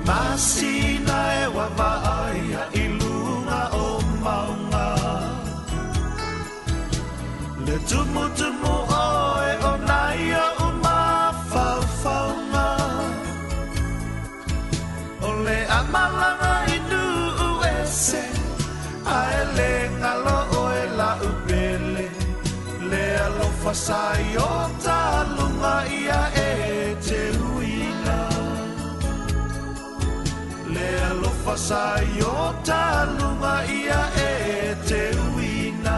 Masina e wavaia i luga o mauga. Le tumutumu oe o nai o'u mafaufauga. O le amalaga i nuu ese, ae le galo oe la'u pele. Le alofa sa i o taluga ia e te uina. Le alofa sa i o taluga ia e te uina.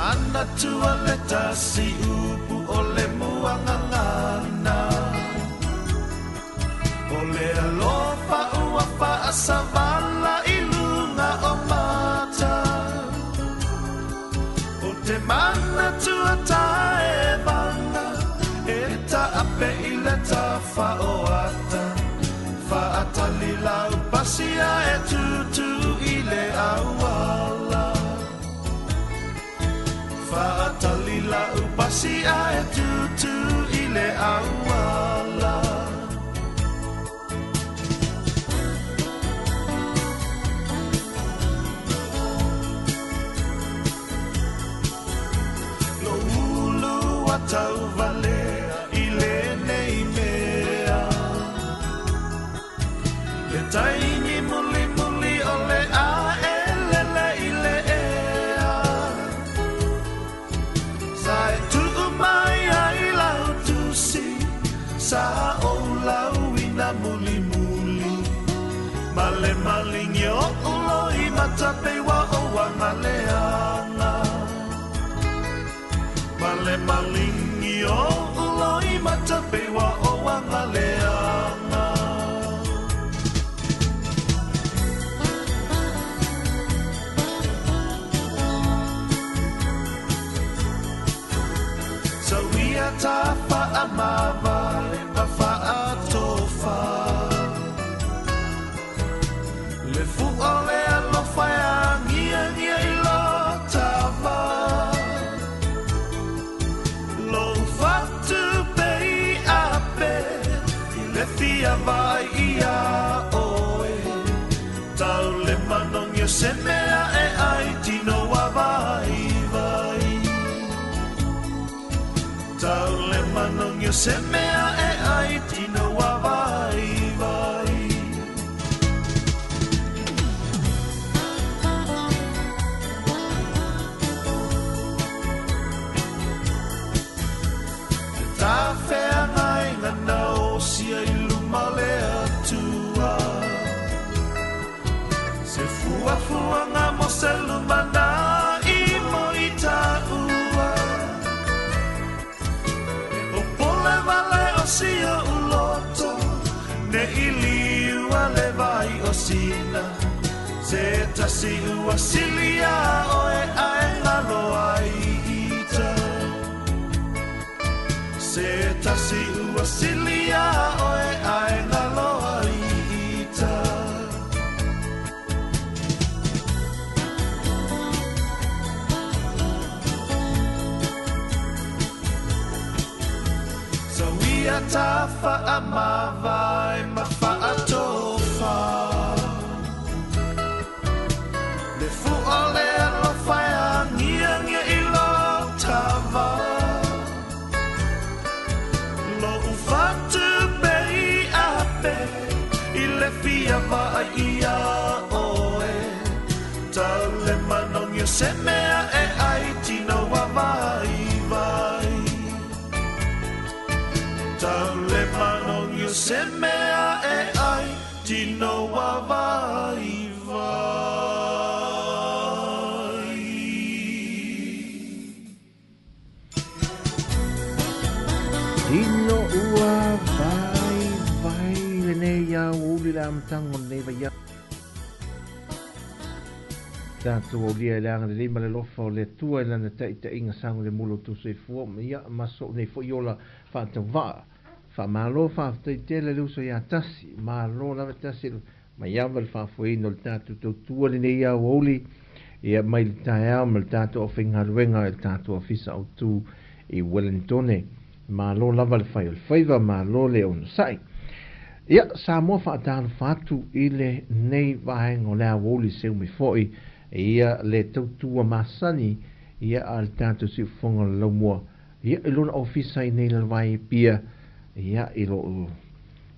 Ana tua le tasi upu o le muagagana. O le alofa ua faasavala i luga o mata. O te manatua taevaga, e taape i le tafaoata. Faatali lau pasia e tutu i le auala. Faatali lau pasia e tutu i le auala. Lo ulu atau valea i lenei mea. Le taimi muli muli o le a e lele i le ea. Sa e tuu mai ai lau tusi, sa o lau ina muli muli. Ma le malingi o uloi matapeiwa o wangaleanga. Ma le malingi o uloi matapeiwa o wangaleanga. Sawia ta whaamawale ma whaatofa. Le fua le alofa e angia ngia i lo tava. Lo whatu pei ape i le fia vai ia oe. Tau le manongi o se mea e ai tino wa vai vai. Tau le manongi o se mea e ai tino wa vai vai. Ta whea ngai ngana o sia i luma le atua. Se fua fua ngā mo se luma nā i mo i ta ua. O pole vale o sia uloto, ne i liua le vai o sina. Se tasi ua silia oe ae ngalo ai ita. Se tasi ua silia oe ae ngalo ai ita. Sawia ta whaamawai ma whaatofa. Le fua le alofa e angia ngia i lo tava. Lo ufatu pei ape i le fia vai ia oe. Tau le manongi o se mea e ai tino wa vai vai. Tau le manongi o se mea e ai tino wa vai vai. Tino ua vai vai le nei au uli la amtango nei vai au. Tātou au lia e le anga le lima le lofa o le tua e lana taitainga sango le mulo tu se fua ma ia maso nei fo iola whaatau Wha malo whaaftai tele le uso ia tasi, malo lava tasi ma ia le whaafueina o le tātou tautua le nei au uli Ia mai le taeao ma le tatou aufaigaluega i le tatou ofisa autu i Wellingtone. Malo lava le fai o le faiva, malo le onosai. Ia, Samoa faatalofa atu i lenei vaega o le aoauli seu mai foi ia le tautua masani ia a le tatou siufofoga o le laumua ia i lona ofisa i nei lalevai i Apia ia i loo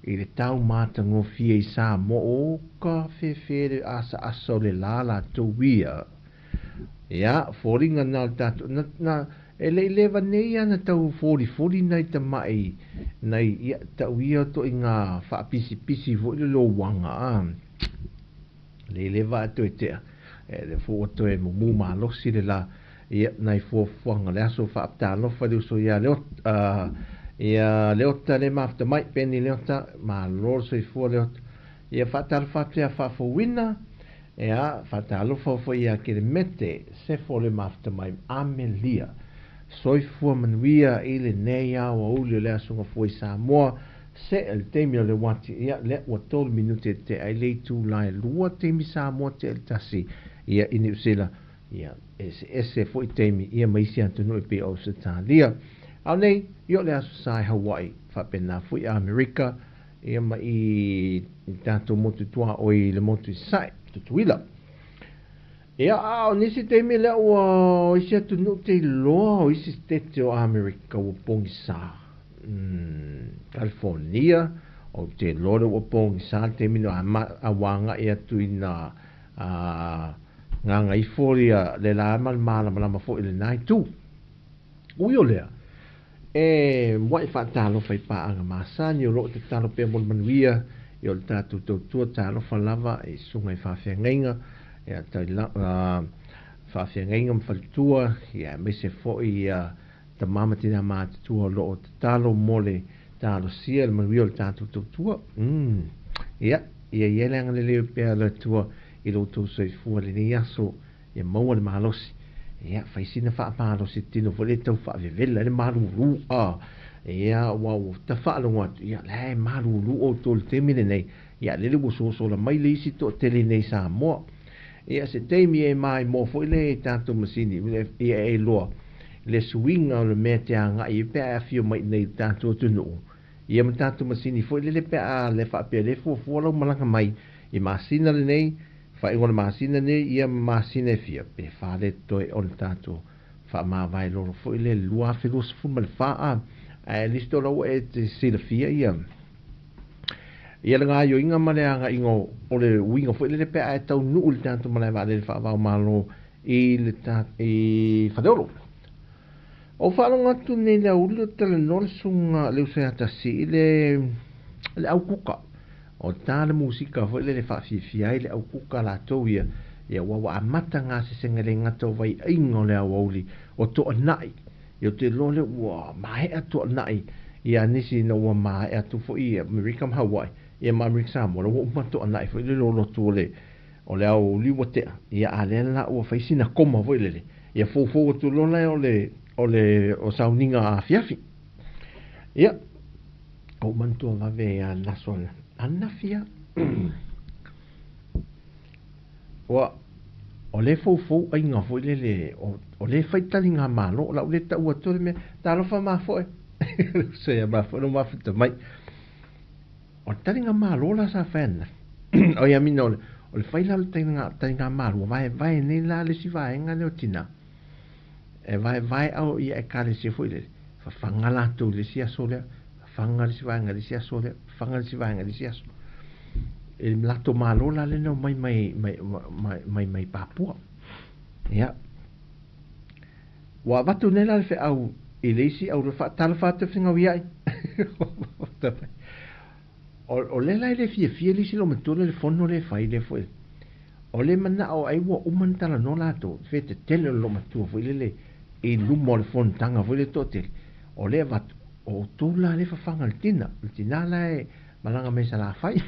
i le tau matagofie i Samoa o ka fefe le asaasa o le la latou ia. Ia, foliga na o le tatou, na, na, e le i leva nei ana tau folifoli nai tamai, nai, ia, tau ia to i ngā whaapisipisi foi le louanga, a. Le i leva a toe tea, e le fua toe mumu malosi le la, ia, nai fuafuaga le aso faapatalofa le uso ia Leota, ia Leota le mafuta mai, Peni Leota, malo le soifua Leota. Ia faatalofa atu ia Faafouina, ia faatalofa foi ia Kelemete, Sefo le mafuta mai, Amelia. Soifua manuia i lenei aoauli o le Aso Gafua i Samoa, se le taimi o le uati, ia lea ua 3 minute tea ai le itula e 2 taimi Samoa tea le 1, ia i Niu Sila. Ia, eseese foi taimi ia ma isi atunuu e pei o Ausetalia. A o nei, ia o le Aso Sa i Hawaii, faapena foi Amerika, ia ma i tatou motu tuaoi i le motu i Sasae, Tutuila. Ia, a o nisi taimi lea ua o isi atunuu te iloa o isi state o Amerika ua pogisa. California, ou te iloa lea ua pogisa le taimi na a ua agai atu i na a gagaifo ia le la ma le malamalama foi i lena itu. Ui o lea, e mua'i faatalofa i paaga masani o lo o tatalo pea mo le manuia i o le tatou tautua talofa lava i susuga i faafeagaiga, ia faafeagaiga ma faletua, ia aemaise foi ia tama ma tina matutua o lo o tatalo mo le talosia le manuia o le tatou tautua. Ia, ia i ai le agalelei pea o le Atua i lo outou soifua i lenei aso, ia maua le malosi. Ia, fai sina faamalosi tino foi le tau faavevela le malulu. Ia, ua ua tafaalogo atu, ia, la e malulu outou i le taimi lenei. Ia, lele ua sosola mai le isi toatele nei Samoa. Ia, se taimi e maimoa foi le tatou masini, ia e iloa le suiga o le mea te agai ai pe a e afio mai i inei i le tatou atunuu. Ia ma tatou masini foi lele pe a le faapea le fuafua lau malaga mai i masina lenei, faaiuga o le masina nei, ia ma masina e fia, pe fale toe o le tatou faamavae lolo foi le 2024 a. Ae listo lau e te silafia ia ia le gaoioiga ma le agaiga o le uiga foi lele pe a e taunuu i le tatou malae vaalele faavao Malo i le ta i Faleolo. Ou faalogo atu nei le aoauli o talanoa le susuga le uso ia Tasi i le le au kuka. O ta le musika foi lele faafiafia ai le au kuka latou ia, ia ua ua amata gasesega le gata o vaiaiga o le aoauli o toanai. Ia ou te iloa lea ua maea toanai ia nisi ina ua maea atu foi i Amerika ma Hawaii, ia ma Amerika Samoa, la ua uma toanai foi le lolotu o le o le aoauli ua tea, ia a lea la ua fai sina koma foi lele, ia foufou atu loa lea o le o le o sauniga afiafi. Ia, ou manatua vave ia le aso ananafi ia. Ua o le foufou aiga foi lele, o le fai taliga malo, o lau le tau atu le mea, talofa mafoe. Se ia mafoe no mafuta mai. O le taliga malo la sa fai ananafi. O ia mina o le, o le fai la o le taliga, taliga malo, ua vaevae nei la le isi vaega lea o tinā. E vaevae au ia ekalesia foi lele, fafaga latou i le isi aso lea, fafaga le isi vaega i le isi aso lea, fafaga le isi vaega i le isi aso. E latou malo la lea na omai mai, mai, mai, mai, mai Papua. Ia. Ua avatu nei la le feau i le isi au faatalofa atu e fegauiai. O le la e le fiafia le isi loomatua le fono le fai le foi. O le manao ai ua uma ona talanoa latou, fe tetele o le loomatua foi lele i luma o le fonotaga foi le toatele. O le avatu, o outou la le fafaga le tina, le tina la e malaga mai Salafai.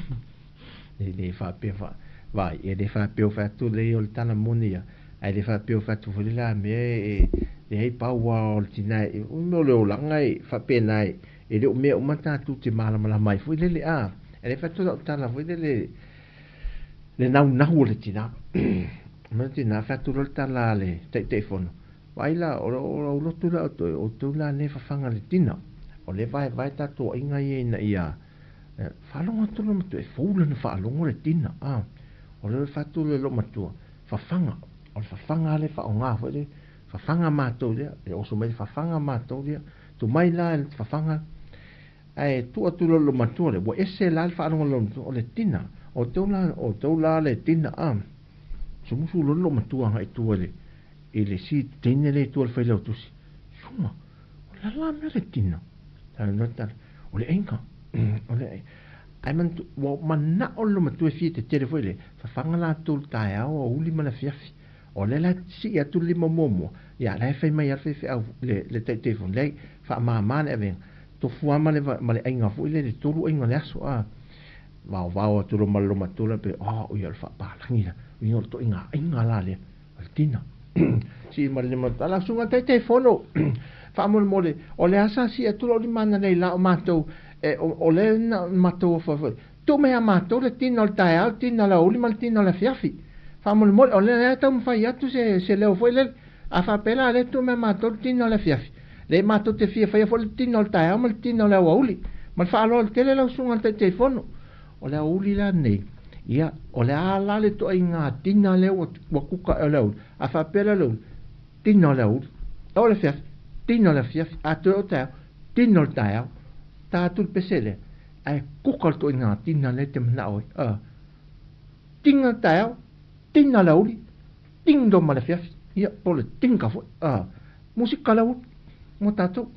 E le faapea fa, vai, e le faapea o fai atu le o le tala moni ia, ae le faapea o fai atu foi le la mea e leai pau lava o le tina e, o mea o le olaga e faapena e, e le o mea uma tatou te malamalama ai foi lele a. E le fai atu lau tala foi lele le naunau o le tina. Ma le tina, fai atu loa le tala a le Taitaifono, Vaai la, o lau lotu la o toe, o outou la lea e fafaga i le tina. O lea e vaevae tatou aiga ia ina ia faalogo atu le matua, e fou lana faalogo le tina. O lea e fai atu le loomatua, fafaga, o le fafaga lea e faaaoga foi le fafaga matou lea, e oso mai le fafaga matou lea, tuu mai la le fafaga, ae tuu atu loa i le loomatua lea, ua ese la le faalogo a le loomatua, o le tina, o outou la, o outou la le tina, a. Musumusu loa le loomatua agai i tua i le, i le si teine lea i tua i le failautusi, suma, o le a la mea le tina? Tala, o le aiga, o le aiga. Ae manatua, ua manao le loomatua e fia tetele foi le, fafaga latou i le taeao, aoauli ma le afiafi. O lea la e sii atu le lima muamua, ia la e fai mai lava le faifeau, le Taitaifono, leai, faamama le avega, tofu lava ma le, ma le aiga foi lele, e tolu aiga o le aso, a. Vaovao atu loa ma le loomatua lea, pe, oh, ia o le faapalagi la, uiga o le toaiga aiga la lea, o le tina. Sii ma le lima, lau susuga i le Taitaifono, faamolemole, o le a sa sii atu lou lima ananei la o matou, e, o, o lea na matou ofo ai foi, tuu mai ia matou le tina o le taeao, le tina o le aoauli ma le tina o le afiafi. Faamolemole, o lea e taumafai atu se, se leo foi lele. A faapea la lea tuu mai ia matou le tina o le afiafi, lea matou te fia faia foi le tina o le taeao ma le tina o le aoauli. Ma le faaaloalo tele lau susuga i le Taitaifono. O le aoauli la lenei, ia, o le a la le ituaiga tina lea ua, ua kuka ea o le aoauli? A faapea la le aoauli, tina o le aoauli. O le afiafi, tina o le afiafi. A toe o taeao, tina o le taeao. Ta atu le pese lea, ae kuka le ituaiga tina lea e te manao ai. A. Tinga le taeao, tinga le aoauli, tinga ma le afiafi. Ia, po o le tinga foi. A. Musika le aoauli mo tatou.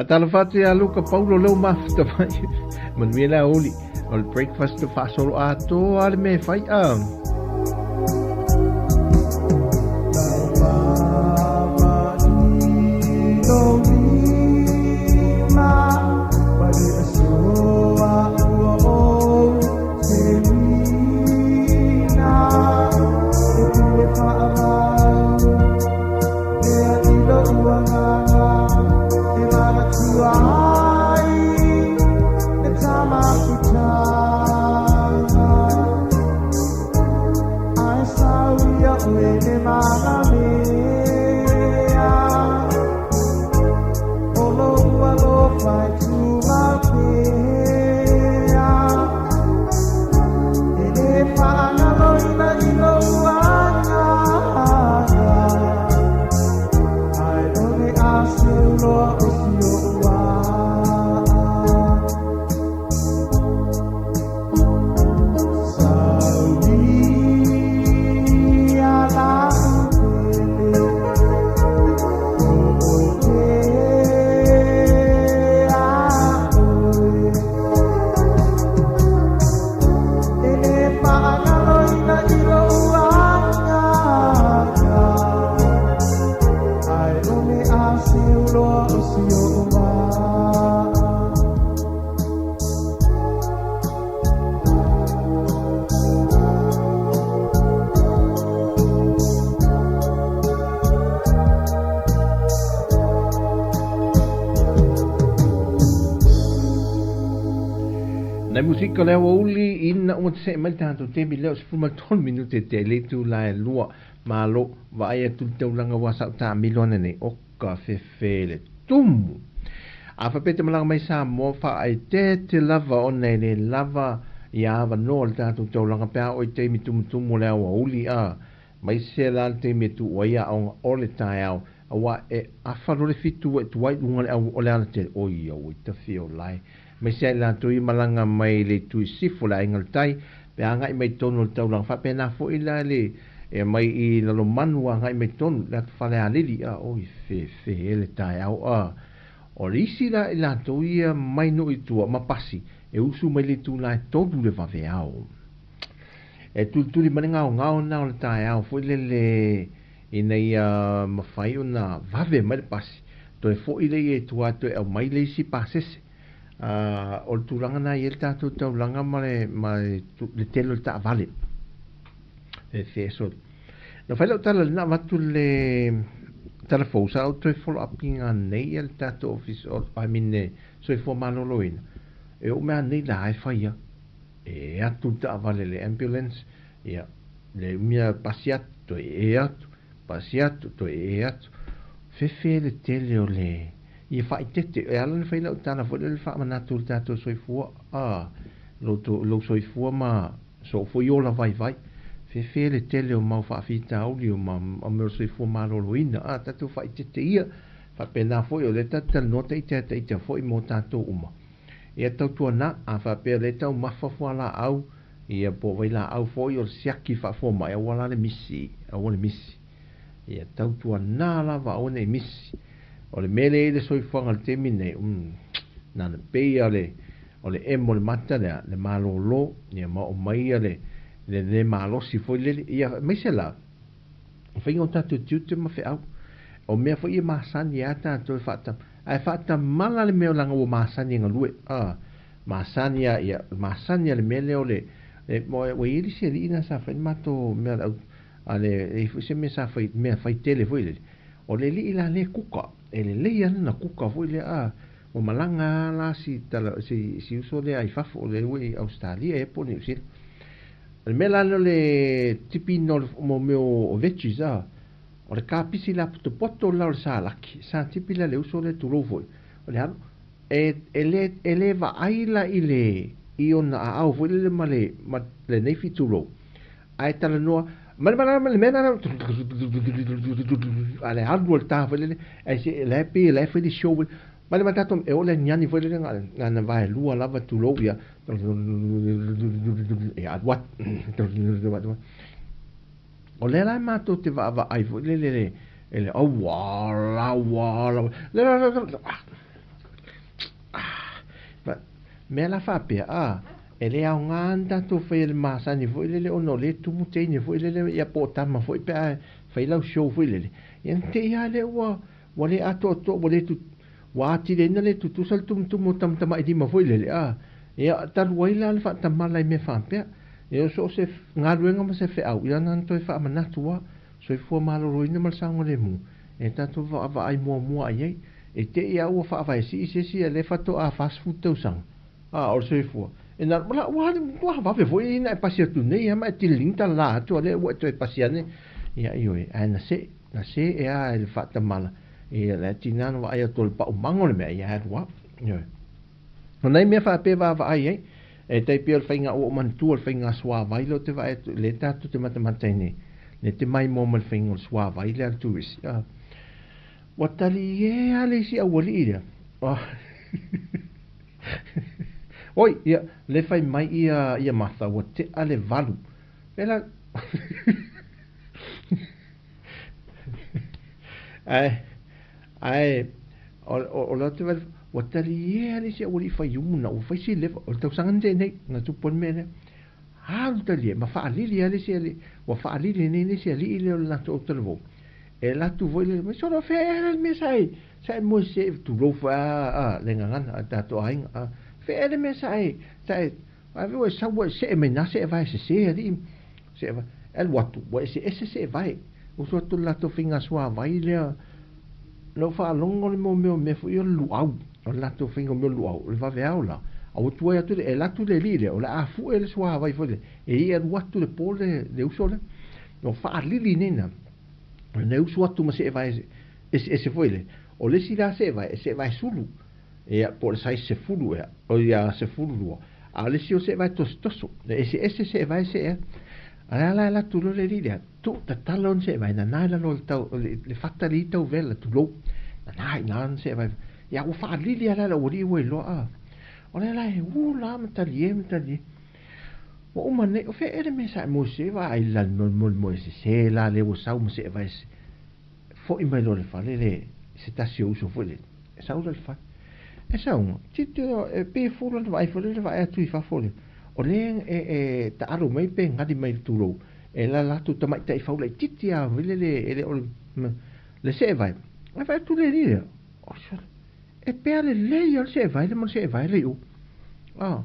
Talofa atu ia Luka Paulo leo mafuta mai. Manuia le aoauli. O le breakfast faasolo atoa le mea e fai a. Nai musika le aoauli ina ua see mai le tatou taimi lea o 13 minute e tea i le itula e 2. Malo, vaai atu i le taulaga ua sau taamilo ane nei, o ka fefe le tumu. A faapea te malaga mai Samoa, faaeteete lava ona e le lava ia avanoa o le tatou taulaga pe a oo i taimi tumutumu o le aoauli a maise la le taimi e tuu ai aoga o le taeao aua e afa loa le 7 ua e tuai i luga o le alatele. Oi auoi tafi o lae. Aemaise ai latou ia malaga mai le itu i sisifo, le aiga o le tai, pe agai mai totonu o le taulaga. Faapena foi la le e mai i Lalomanu agai mai totonu, le atu Falealili, a oi fefe e le taeao. A o le isi la i latou ia mai nuu i tua ma pasi, e usu mai le itula e 3 le vaveao. E tulituli mai le gaogao na o le taeao foi lele ina ia mafai ona vave mai le pasi, toe foi lea i tua toe aumai le isi pasese. O le tulaga na i ai le tatou taulaga ma le, ma le tele o le taavale. E fe so. Na fai lau tala lena avatu le tala fou, sa ou toe follow up ina nei ia le tatou office, o, I mean, le soifua maloloina. E oo mai nei la e fai ia. E atu le taavale le ambulance, ia, le umia pasi atu, toe e atu, pasi atu, toe e atu. Fefe le tele o le ia faaeteete. E ala ona fai lau tala foi lea le faamanatu i le tatou soifua, a, lou soifua ma soo foi ola vaivai. Fefe le tele o mau faafitauli o ma mea o le soifua maloloina, a, tatou faaeteete ia. Faapena foi o lea tatou talanoa ita ita foi mo tatou uma. Ia tautuana, a faapea lea taumafa fualaau, ia po o vailaau foi o le siaki faafomai, aua la le misi, aua le misi. Ia tautuana lava aua nei misi. O le mea lea i le soifuaga i le taimi lenei, na ona pei lava o le emo o le mata lea, le malolo, ia ma oo mai ia le le malosi foi lele. Ia aemaise la, o faiga o tatou tiute ma feau. O mea foi ia masani ai tatou e faatam, ae faatamala le mea leaga ua masani e galue. A, masani a, ia, masani a le mea lea o le, ua i ai le isi alii na sa fai le matou mea le au, a le, e i ai foi se mea sa fai, mea fai tele foi lele. O le alii la lea e kuka, e lelei lava lana kuka foi lea, a, ua malaga lava la si tala, si uso lea i fafo, o lea ua i Ausetalia ea po o Niu Sila. O le mea la lea o le tipiina o mea o veggies, a, o le kapisi la potopoto la o le salaki, sa tipi la le uso lea tulou foi, o le alu, e le vaai la i le, i ona aao foi lele ma le, ma lenei fitulou, ae talanoa, ma le ma le mea na, a le alu o le ta foi lele, ae se, la e pei la e fai le show, ma le ma tatou, e oo le aniani foi lele na na vaelua lava tulou ia, e alu atu. O lea la e matou te vaavaai foi lele e le aua la ua la le mea la faapea, a, e le aoga ona tatou faia le masani foi lele ona o lea tumu teine foi lele ia po o tama foi pe a fai lau show foi lele. Ia na te i lava lea ua le atoatoa, ua le ua atili ai na le tutusa le tumutumu o tamatamailima foi lele, a, ia talu ai la le faatamala i mea faapea. Ia so o se galuega ma se feau, ia na toe faamanatu lava, soifua maloloina ma le saogalemu, e tatou vaavaai muamua ai ai. E te i a ua faavaesii se isi ia lea faatoa 40 tausaga. A, o le soifua. E na, ua, ua, ua vave foi ina e pasi atu nei, ma e tililing tala atu, a lea ua e toe pasi ane. Ia, ioe, ae na se, na se e a e le faatamala. Ia, le tina na vaai atu o le paumago le mea, ia alu lava. Ioe. O nai mea faapea vaavaai ai, e tai pei o le faiga ua ou manatua le faiga suavai lea ou te vaai atu, lea tatou te matamata ai nei, lea te maimoa ma le faiga o le suavai lea a le turisi. A, ua talie lava le isi aualii lea. Oi, ia, le fai mai ia, ia Martha, ua tea le 8. Vela, ae, ae, o le atu vale, ua talie lava le isi aualii fai umu na, ua fai si leva, o le tausaga na tea nei, na tupu ai le mea lea. Alu talie, ma faalili lava le isi alii, ua faalili nei le isi alii lea o le latou autalavou. E alu atu foi le, solo fea ea le mea sa e, sa e moe se, tulou foi a, le gagana, a tatou aiga, a, fea ea le mea sa e, sa e, a ua e sau ua e see mai nā see vae sesē alii, see vae, alu atu, ua eseese see vae, usu atu le latou faiga suavai lea, na ou faalogo le mea o mea foi o le luau, o le latou faiga o mea o le luau, o le vaveao la, A ua tuai atu le e alu atu le alii lea, o le a fue le suavai foi lea, e i alu atu le po le, le uso lea. Ua faalili nei na, na usu atu ma seevae eseese foi lea. O le isi la seevae, e seevae sulu, ia, po o le size 10 ea, o ia 12. A o le isi o seevae tositoso, e eseese seevae see. A le ala e alu atu loa le alii lea, tuu tatala ona seevae, nana i lalo o le tau, le fata le i tauvela, tulou. Nana i ina ona seevae. Ia, ua faalili lava la le aualii ua iloa, a. O le ala e ula ma talie ma talie. Ua uma nei, o fea ea le mea sa e moe se vaai i le moemoe sese la lea ua sau ma seevae fo'i mai loa i le fale le se tasi o uso foi lele, e sau la i le fale. E sauga, tilotilo e pei e fua lana vaai foi lele vaai atu i fafo le, o lea e, e taalo mai pe gali mai le tulou, e alaala atu tamaitai fau laitiiti lava foi lele e le o le, le seevae. Ae vaai atu le alii lea, oi sole, e pea lelei lava le seevae lea ma le seevae lea i o. A,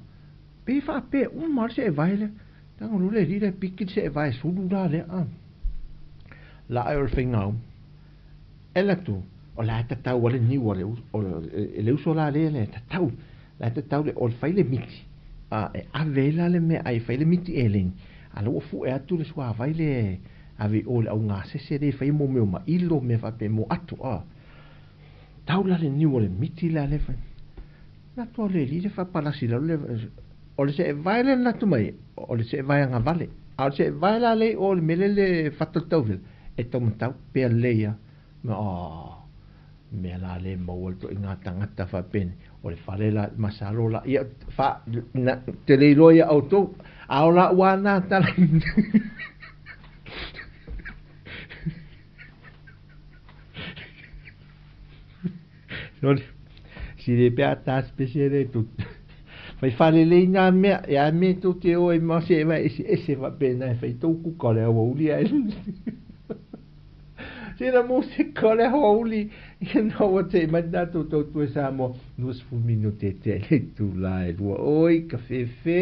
pei e faapea uma lava le seevae lea. Tago loa le alii lea e piki le seevae sulu la lea, a. La e o le faigaumu. E alu atu, o la e tatau lava le niu a le, o le uso la lea e tatau, la e tatau le, o le fai le miti, a e ave ai la le meaai e fai le miti eleni, a o la ua fue atu le suavai lea e ave i o i le augasese lea e fai mo mea o mailo, mea faapea mo ato, a. Tau la le niu o le miti la lea e fai. Na atu a le alii le faapalasi i lalo le, o le seevae lea na atu mai, o le seevae agavale. A o le seevae la lea i o i le mea lea le fata o le tauvela, e taumatau pea lelei lava. Ma oh, mea la le maua le toaiga tagata faapene, o le fale la, masalo la, ia, fa, na, te le iloa ia outou, a o la ua na tala. Sorry. Si le pe a ta spesiele tu. Fai falelei nā mea, e a mea tou te o ai ma se e vai ese ese faapena e fai tou kuka o le aoauli ae Sina musika o le aoauli ina ua te'i mai le tatou tautua i Samoa 20 minute e tea i le itula e lua. Oi ka fefe.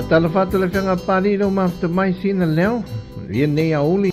Talofa atu le Afioga Papalii i lou mafuta mai sina leo ia nei aoauli.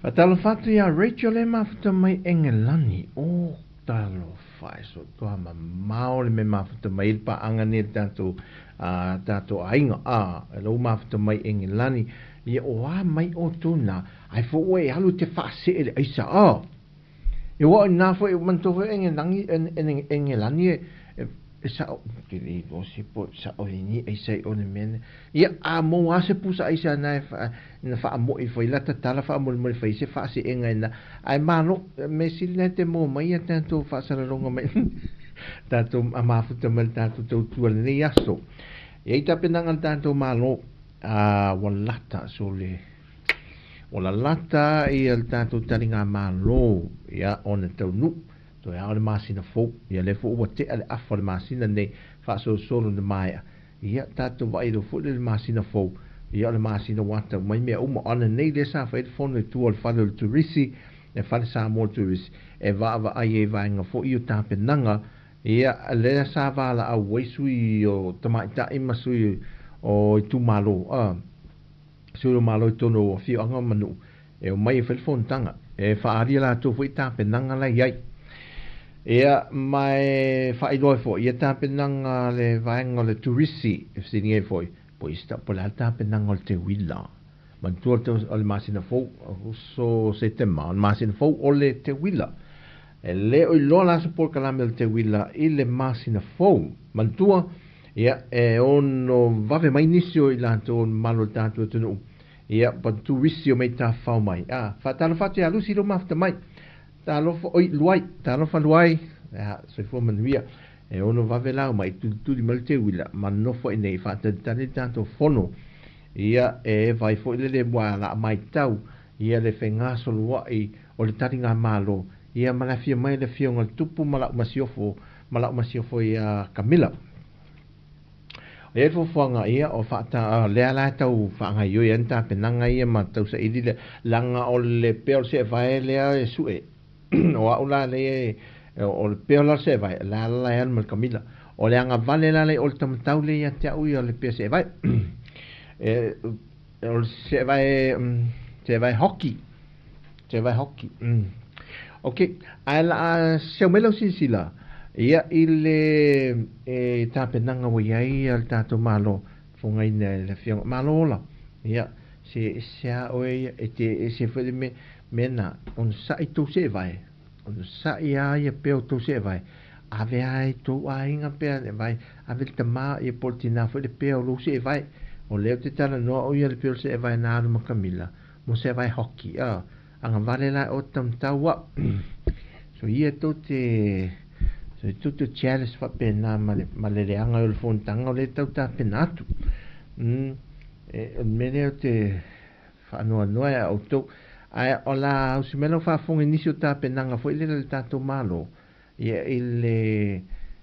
Faatalofa atu iā Rachel e mafuta mai Engelani. O, talofa e sotoa mamao le mea mafuta mai ai le paaga nei le tatou, a, tatou aiga. A, e lou mafuta mai Engelani. Ia, o a mai outou na, ai foi ua e alu e te faasee le aisa. A, e ua o ina foi, manatua foi Engelani, Engelani e, e, e sao, te le iloa se po sao i ni aisa i o le mea lea. Ia, a maua lava se pusa aisa na e na faamo'i foi la tatala faamolemole fai se faaseega ina. Ae malo, mea sili na e te maua mai ia tatou faasalalauga mai tatou mafuta mai le tatou tautua i lenei aso. E i ai tapenaga a le tatou Malo, a ua lata so le ua lalata ia le tatou taligamalo ia ona taunuu toe ao le masina fou. Ia lea foi ua tea le afa o le masina nei faasolosolo ina maea. Ia, tatou vaai loa foi lea i le masina fou, ia o le masina ua tau mai mea uma. O ananei lea sa fai ai le fono i tua o le fale o le turisi, le fale Samoa o le turisi, e vaavaai ai i vaega foi o tapenaga, ia, lea sa valaau ai sui o tamaitai ma sui o itumalo, a, sui o Malo i totonu o afioaga ma nuu, e omai e fai le fonotaga, e faaali a latou foi tapenaga la e i ai. Ia, ma e faailoa ai foi ia tapenaga a le vaega o le turisi, e fesiligia ai foi, po o po o le a le tapenaga o le teuila. Manatua o le masina fou, Aokuso, Setema, o le masina fou o le teuila. E le o iloa la se polokalame o le teuila i le masina fou. Manatua, ia, e ono vave mai nisi o i latou o le mamalu o le tatou atunuu, ia, pa turisi o mei tafafao mai. A, faatalofa atu ia Lucy lou mafuta mai. Talofa, oi, Luai, talofa Luai, ia, soifua manuia. E ono vave la mai tulituli mai le teuila ma nofo i nei faatalitali le tatou fono. Ia, e vai foi lele ua laa maitau ia le fegasoloai o le taligamalo, ia ma le afio mai le afioga i le Tupu ma lau masiofo, ma lau masiofo ia Kamila. E i ai le fuafuaga ia o faata, lea la e tau faagaoioi ai ni tapenaga ia ma tau saili le, leaga o le pea o le seevae lea e sue. O au la lea e, o le pea la o le seevae, o le a la e alu ma le Kamila. O le agavale la lea o le tamatau lea ia te au ia o le pea seevae. E, o le seevae, seevae hoki. Seevae hoki. Ok, ae la a seu mai lau silasila, ia i le e, tapenaga ua i ai le tatou Malo, fofogaina e le Afioga, Malo ola, ia, se ese a oe ia, e te ese foi le mea, mea na, onosai tou seevae, onosai a ia pea o tou seevae, ave a i tou aiga pea, vai, ave le tama ia po o le tina foi le pea o lou seevae, o lea ou te talanoa o ia le pea o le seevae na alu ma Kamila, mo seevae hoki, a, agavale la o tamatau au. So ia tou te so e tou te jealous faapena ma le ma le leaga o le fonotaga o lea e tau tapena atu. E, o le mea lea ou te faanoanoa ia outou. Ae o la ausi mai lau faafofoga i nisi o tapenaga foi lele a le tatou Malo, ia i le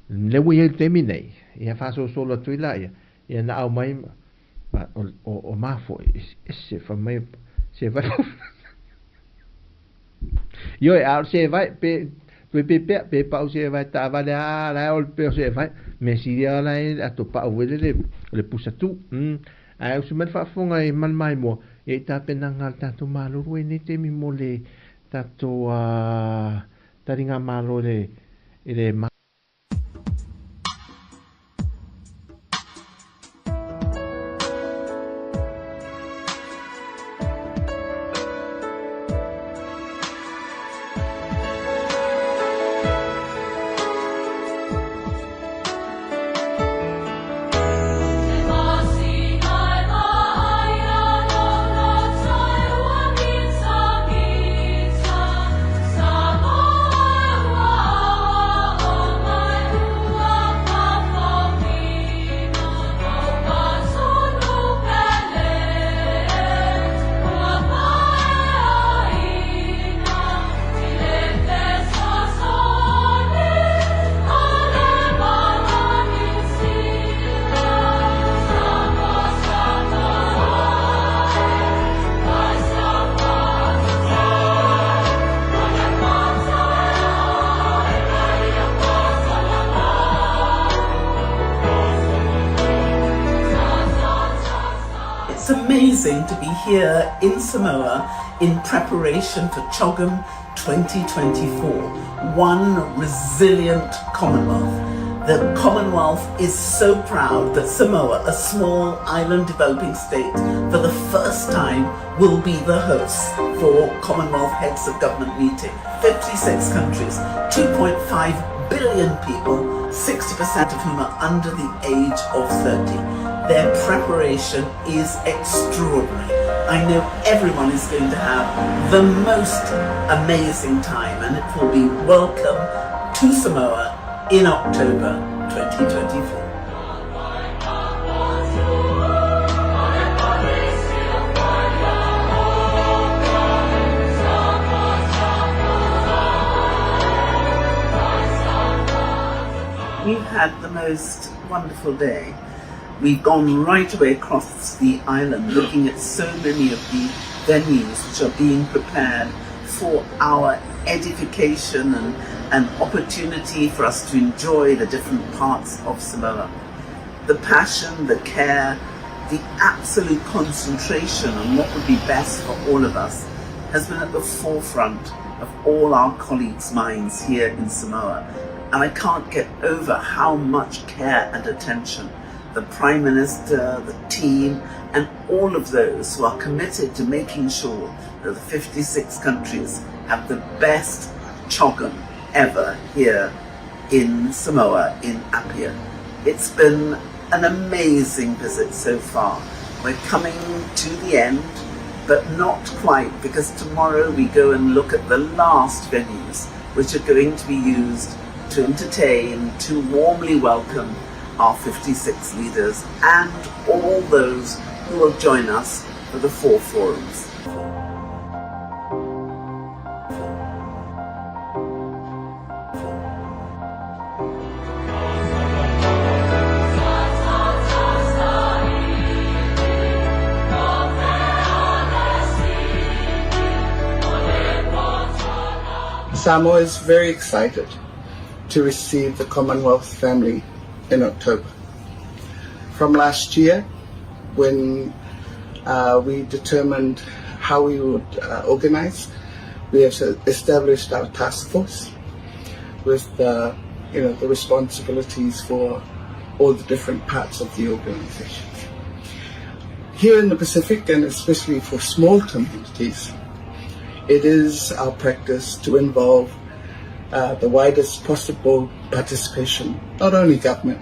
lea ua i ai i le taimi nei, ia faasolosolo atu ai laia, ia na aumai ma, o, o, o mafoe, eseese fai mai se vai. Ioe, a o le seevae, pe, toe pe pea, pe pau seevae taavale a la e o le pea o seevae. Mea sili lava la e ato pau foi lele o le pusa tu. Ae usu mai le faafofoga i ma le maimoa, ia i tapenaga a le tatou Malo ua i nei taimi mo le tatou taligamalo i le, i le It's amazing to be here in Samoa in preparation for CHOGM 2024, one resilient Commonwealth. The Commonwealth is so proud that Samoa, a small island developing state, for the first time will be the host for Commonwealth Heads of Government meeting. 56 countries, 2.5 billion people, 60% of whom are under the age of 30. Their preparation is extraordinary. I know everyone is going to have the most amazing time and it will be welcome to Samoa in October 2024. We've had the most wonderful day. We've gone right away across the island looking at so many of the venues which are being prepared for our edification and, and opportunity for us to enjoy the different parts of Samoa. The passion, the care, the absolute concentration on what would be best for all of us has been at the forefront of all our colleagues' minds here in Samoa. And I can't get over how much care and attention the Prime Minister, the team, and all of those who are committed to making sure that the 56 countries have the best CHOGM ever here in Samoa, in Apia. It's been an amazing visit so far. We're coming to the end, but not quite, because tomorrow we go and look at the last venues which are going to be used to entertain, to warmly welcome our 56 leaders and all those who will join us for the four forums. Samoa is very excited to receive the Commonwealth family in October. From last year, when we determined how we would organize, we have established our task force with the, you know, the responsibilities for all the different parts of the organization. Here in the Pacific, and especially for small communities, it is our practice to involve the widest possible participation, not only government,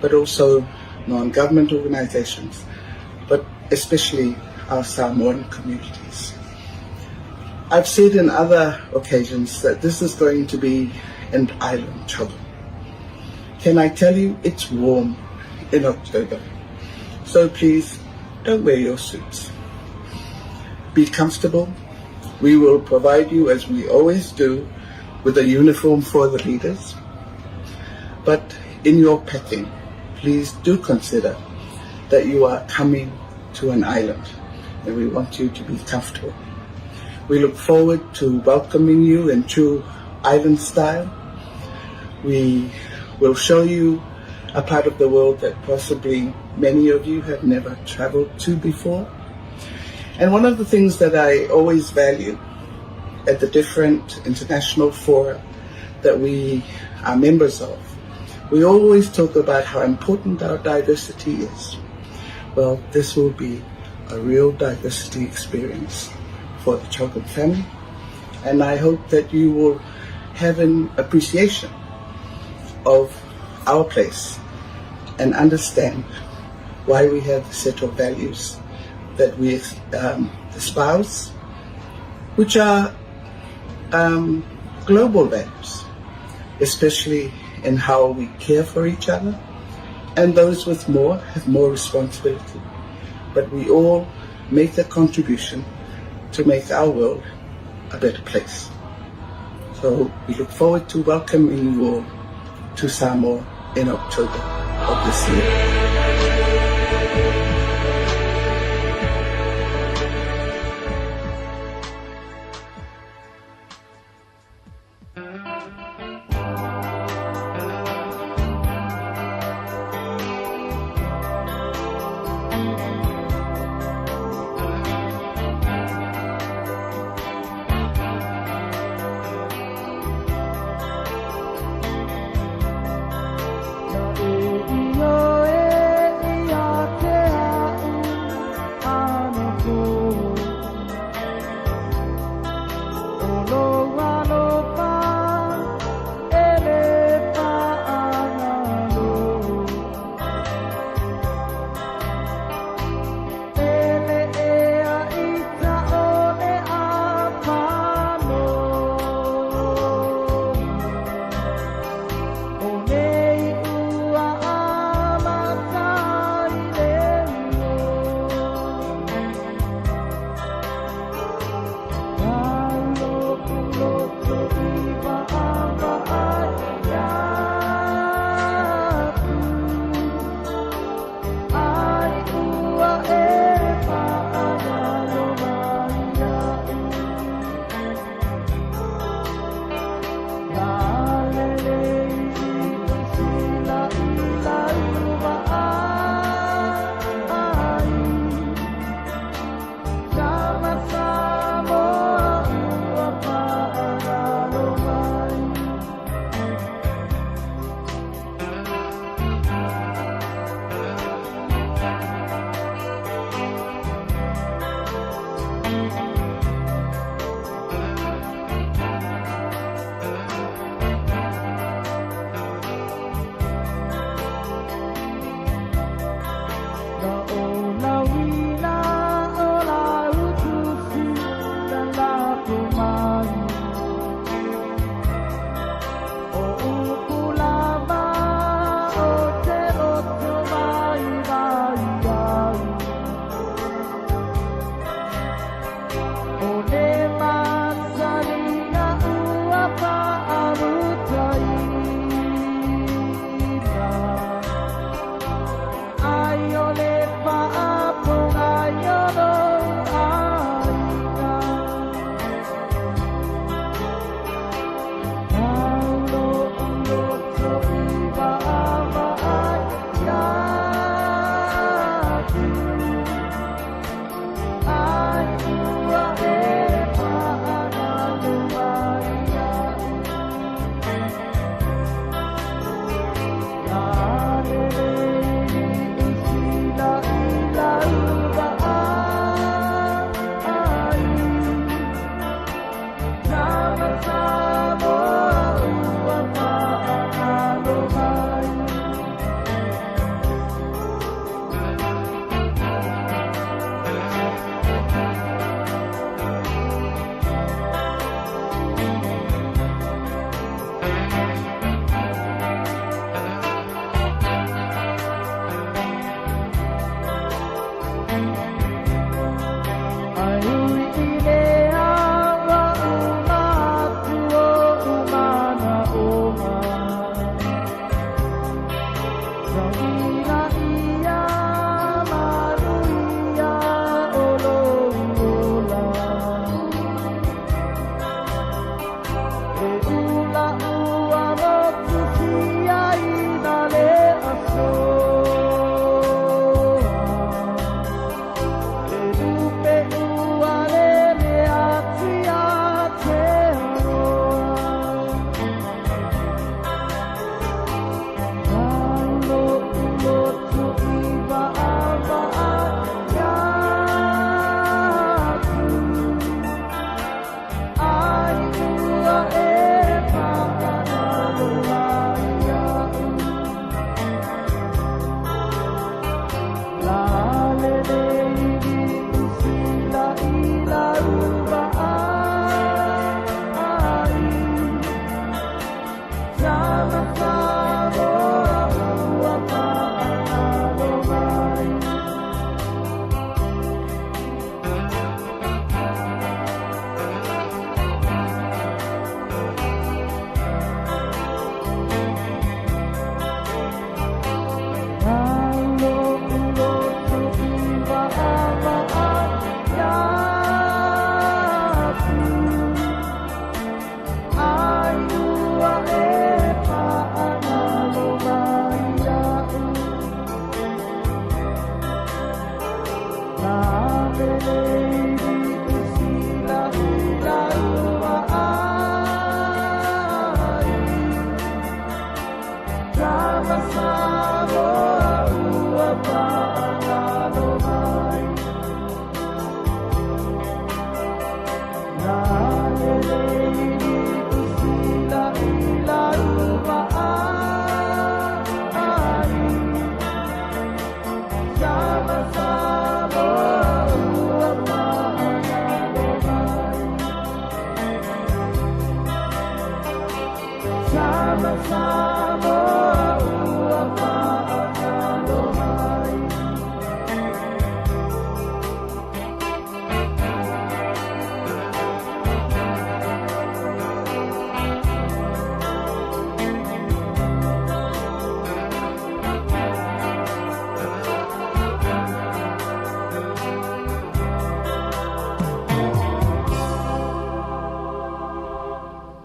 but also non-government organizations, but especially our Samoan communities. I've said in other occasions that this is going to be an island CHOGM. Can I tell you it's warm in October? So please don't wear your suits. Be comfortable. We will provide you, as we always do, with a uniform for the leaders. But in your packing, please do consider that you are coming to an island and we want you to be comfortable. We look forward to welcoming you in true island style. We will show you a part of the world that possibly many of you have never traveled to before. And one of the things that I always value at the different international fora that we are members of, we always talk about how important our diversity is. Well, this will be a real diversity experience for the CHOGM family, and I hope that you will have an appreciation of our place and understand why we have the set of values that we espouse, which are global values, especially in how we care for each other, and those with more have more responsibility. But we all make a contribution to make our world a better place. So we look forward to welcoming you all to Samoa in October of this year.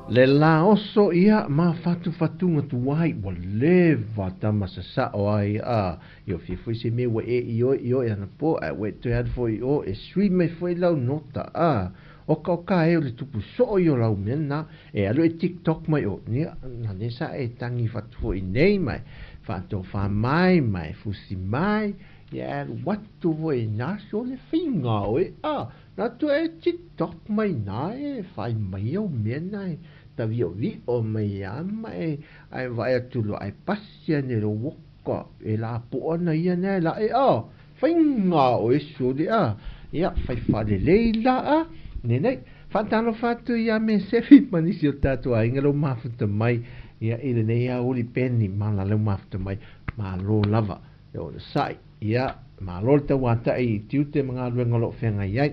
Le la oso ia ma fatufatuga tuai ua leva tama sasa'o ai a ia fia foi se mea ua e i oe i oe anapo ae ua e toe alu foi i o e sui mai foi lau nota a oka oka e o le tupu so'o i o lau mea lena e alu e tiktok mai o ia na lea sa e tagi fatu fo'i nei ma e faatofā mai ma e fusi mai ia e alu atu foi i na so le faiga oe a na toe e tiktok mai na e fai mai au mea na e tavi'ovi'o mai a ma e ae vaai atu loa ae pasi ane lou oka e lapo'a ana ia na e la'e a faiga oe sole a ia fai faalelei la a lenei faatalofa atu iā Mesefi ma nisi o tatou aiga lou mafuta mai ia i lenei auli peni ma la lou mafuta mai malo lava e onosa'i ia malo le tauata'i i tiute ma galuega o lo'o feagai ai.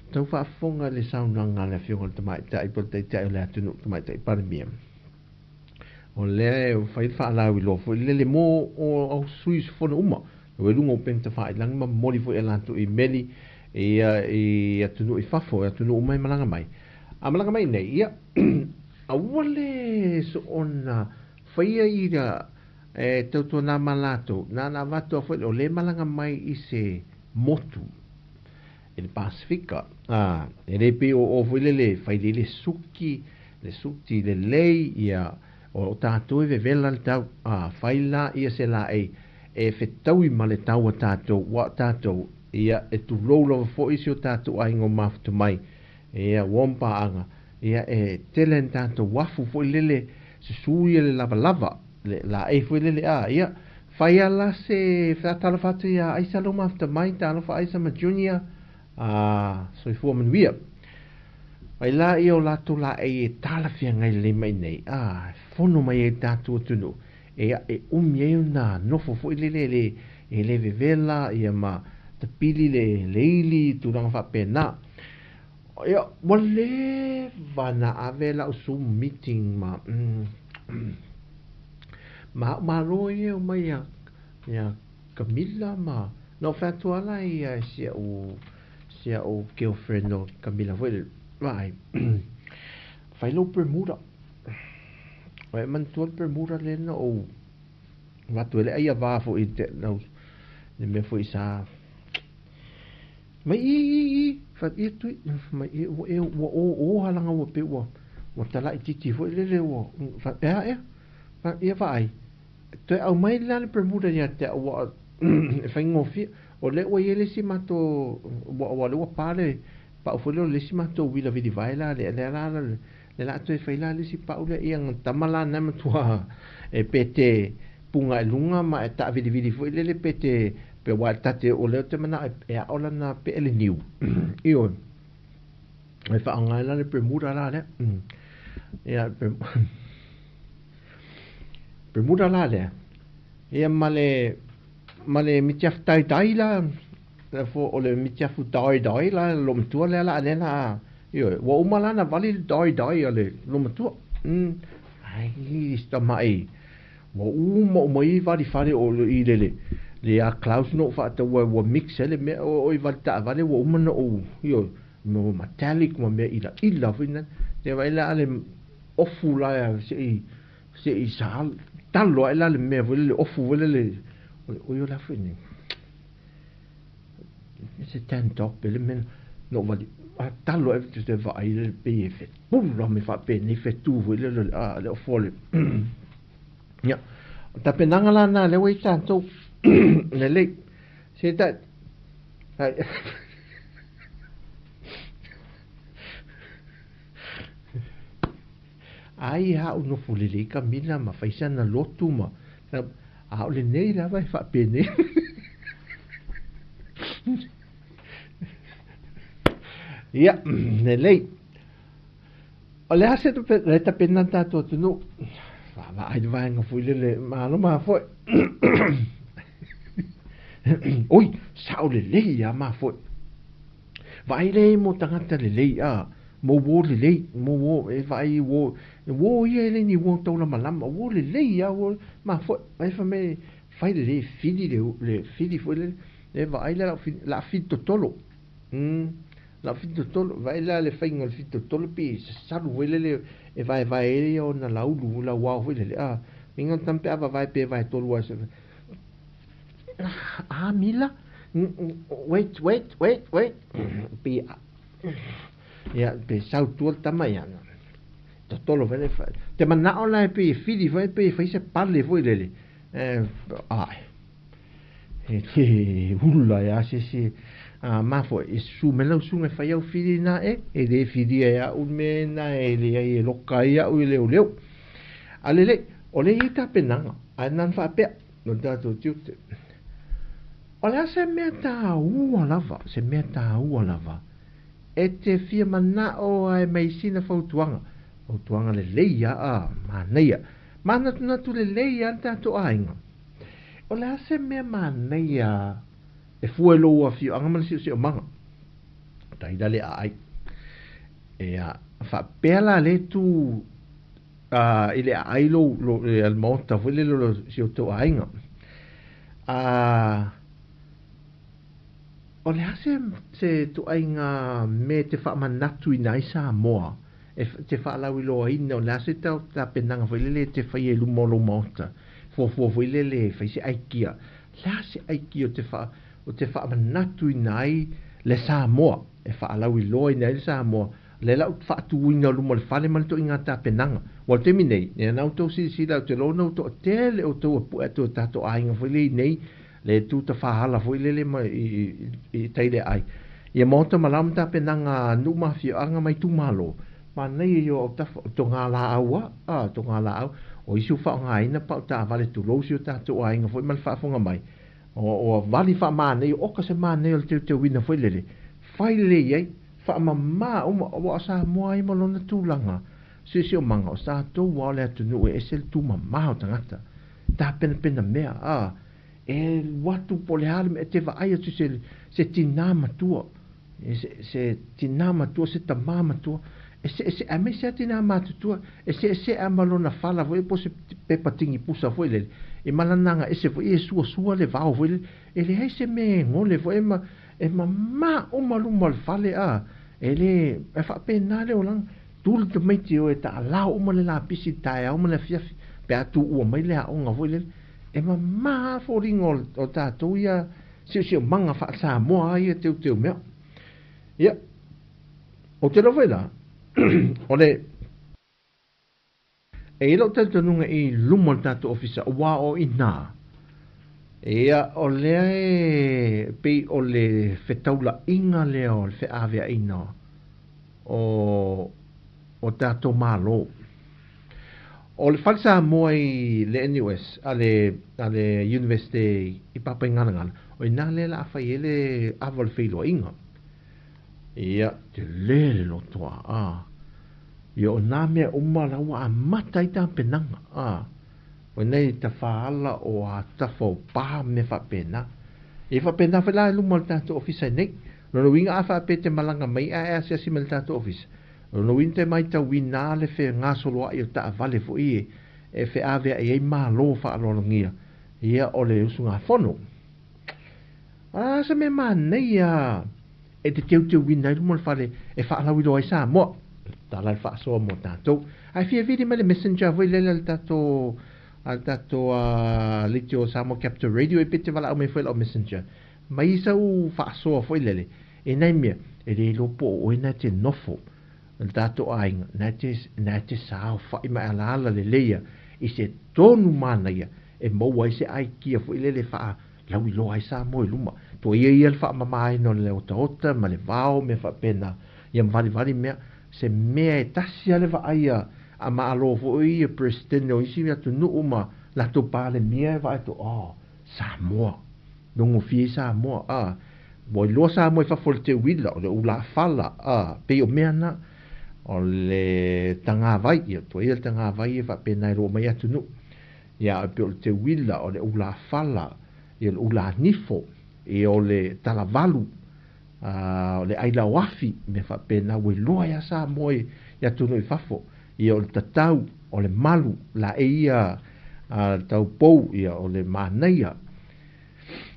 Tau faafofoga i le saunoaga a le Afioga i le Tamaitai po o le Taitai o le atunuu, Tamaitai Palemia. O lea e fai le faalauiloa foi lele mo o au sui usufono uma. Ua i luga o upega tafailagi ma momoli foi i a latou imeli ia i atunuu i fafo, i atunuu uma e malaga mai. A malaga mai nei, ia, aua le soona Faia ia e tautuana ma latou, na ona avatu lava foi o lea e malaga mai i se motu i le Pasefika, a, e le pei o o foi lele e fai lelei le suki, le suti lelei, ia, o tatou e vevela le tau, a, fai la ia se laei e fetaui ma le tau a tatou, ua o tatou, ia, e tulou lava foi si o tatou aiga o mafuta mai, ia, ua om paaga, ia, e tele ni tatou afu foi lele, susu ia le lavalava, le laei foi lele, a, ia, fai a la se faatalofa atu ia Aisa lou mafuta mai, talofa Aisa ma Junior, a, soifua manuia. Fai la ia o latou laei e talafeagai lelei mai nei, a, e fono mai ai tatou atunuu, Ia, e umi ai ona nofo foi lele e le, e le vevela, ia ma tapili le, le ili, tulaga faapena. Ia, ua leva na ave lau Zoom meeting ma, ma au malo ia e omai ia, ia Camilla ma, na ou fai atu lava la ia si au, si au girlfriend o Camilla foi lele, vaai, fai lou Bermuda. Ua e manatua le Bermuda lea na ou avatu ai le ai avā foi i te lau le mea foi sa mai i i i fa ia tui mai i ua e ua o o halanga ua pe ua ua talaʻi titi foi lele ua fa ea ea fa ia vaai toe aumai la le Bermuda ia te au ua e faigofie o lea ua i ai le isi matou ua ua lea ua pa le pau foi lea o le isi matou uila vilivae la lea lea la Le la toe fai la le isi pau lea ia na tama la na matua e pe te puga i luga ma e taavilivili foi lele pe te pe wa ta te o lea te manao e ao lana peʻe le niu. Ioe. E faaaoga ai la le Bermuda la lea. Ia Bermuda la lea. Ia ma le ma le mitiafu taitai la fo o le mitiafu tie-dye la le loomatua lea la lea la ioe ua uma la na vali le tie-dye a le loomatua. Ai si tamaʻi ua uma uma i vali fale o i le le le ia Klaus na ou faataua ua mix ai le mea o i vali taavale ua uma na ou ioe mea metallic ma mea ilaila foi na le vaai la le ofu la se i se i sa talo ae la le mea foi lele ofu foi lele o le oi o la foi nei se tan top e le mea no vali a talo e te vaai le pei e fepula me faapenei fetu foi lele a le ofu o le ia o tapenaga la na lea ua i tatou lelei se ta Ai a ou nofo lelei ka mila ma fai sana lotu ma a o lenei lava e faapenei. Ia, lelei. O le a se le tapena tatou atunuu? Vaavaai le vaega foi lele, malo mafoe. Oi, sao lelei a mafoe. Vaai lea mo tagata lelei a mo uō lelei, mo uō, e vaai uō, uō ia e le ni uō taulamalama, uō lelei a uō mafoe, ai fai mai fai lelei fili le, le fili foi lele, e vaai le la fili totolo. La fili totolo, vaai la le faiga o le fili totolo pe sasalu foi lele e vaevae ai ia ona laulu, lauao foi lele, a, inga tampe a vavae pe vae tolu a se, a mila, wait, wait, wait, wait, pe, ia, pe sau tua le tama ia, totolo foi le, te manao la e pe fili foi pe fai se pale foi lele, e, ai, e te hula ia se se, a mafo e susu mai lau susuga e fai au fili na e, e le filia e au le mea na e leai e loka ai au i leoleo. A lelei, o lea e i ai tapenaga, ae na ona faapea, o le tatou tiute. O le a se mea taua lava, se mea taua lava, e te fia manao ai mai sina fautuaga, fautuaga lelei a, a, manaia, manatunatu lelei a le tatou aiga. O le a se mea manaia e fua i lou afioaga ma le siosiomaga? Tai la le aai. Ea, faapea la le tu a, i le aai lou, lou, le maota foi lele o si o outou aiga. A, o le a se, se ituaiga mea e te faamanatuina ai Samoa? E te faalauiloaina o le a se tapenaga foi lele e te faia i luma o lou maota. Fuafua foi lele e fai se aikia. O le a se aikia o te faa, o te faamanatuina ai le Samoa, e faalauiloaina ai le Samoa, lea la ou faatuina luma o le fale ma le toiga tapenaga. Ua le taimi nei, ia na outou silasila, ou te iloa na outou toatele outou e pue atu o tatou aiga foi lea i nei, le tu tafaala foi lele ma i tai le aai. Ia maota ma lao ma tapenaga a nuu ma afioaga ma itumalo, manaia ia o autafa, o togalaau a, a, togalaau, o isi ua faaaogaina pau taavale tulou si o tatou aiga foi ma le faafofoga mai, ua vali faamanaia, oka se manaia o le teuteuina foi lele, fai lelei ai, faamama uma, aua o Samoa ai ma lona tulaga siosiomaga, o tatou lava o le atunuu e ese le tumama o tagata, tapenapena mea, a, e alu atu po o le a le mea, e te vaai atu i se tinā matua, se tinā matua, se tamā matua, e seesee, aemaise lava tinā matutua, e seesee lava ma lona fala foi po o se pepa tigi pusa foi lele, i ma lana aga ese foi e suasua le vao foi lele, e leai se mea e gole foi ma e mamā uma luma o le fale, a, e le, e faapena le olaga. Tu le tamaiti e o e taalao uma le lapisi i le taeao ma le afiafi, pe a tuua mai le aoga foi lele. E mamā lava foliga o tatou ia siosiomaga faa-Samoa lava ia teuteu mea. Ia, ou te iloa foi la, o le, e i ai lou talitonuga i luma o le tatou ofisa, aua o i inā, ia, o lea e pei o le fetaulaiga lea o le feaveaiina o tatou Malo. O le Fale Samoa i le NUS, a le Universite i Papaigalagala, o i inā lea o le a fai ai le ava o le feiloaiga. Ia, tele le lotoa, a. Ia, o nā mea uma la ua amata ai tapenaga, a. O nei tafaala o atafa o pa ma mea faapena. Ia faapena foi la i luma o le tatou ofisa i nei. Lona uiga a faapea e te malaga mai ae asiasi mai i le tatou ofisa, lona uiga te maitauina le fegasoloai o taavale foi e feaveai ai malo faaaloalogia ia o le usugafono. O le a se mea manaia e te teuteuina ai luma o le fale e faalauiloa ai Samoa? Tala le faasoa mo tatou. Ae fia vili mai le messenger foi lele a le tatou a le tatou leitio Samoa Capital Radio e pe te valaau mai foi lau messenger. Mai sau faasoa foi lele e nai mea e le iloa po o oe na te nofo le tatou aiga na te na te saofai ma e alaala lelei i se tonu manaia e maua ai se aikia foi lele faa lauiloa ai Samoa i luma. Tua ia ia le faamamaina o le otaota ma le vao mea faapena, ia ma valivali mea, se mea e tasi lava le vaai a Malo foi ia Peresetene o isi atunuu ma latou Palemia e vaai atu, oh, Samoa, nogofie ai Samoa, a, ua iloa Samoa i fafo o le teuila, o le ulafala, a, pei o mea na, o le tagavai, ia, tua ia le tagavai e faapena e loa mai atunuu. Ia, e pei o le teuila, o le ulafala, ia o le ulanifo, ia o le talavalu, a, o le ailaoafi, mea faapena ua iloa ai lava Samoa i atunuu i fafo. Ia o le tatau, o le malu, laei ia a le taupou, ia o le manaia.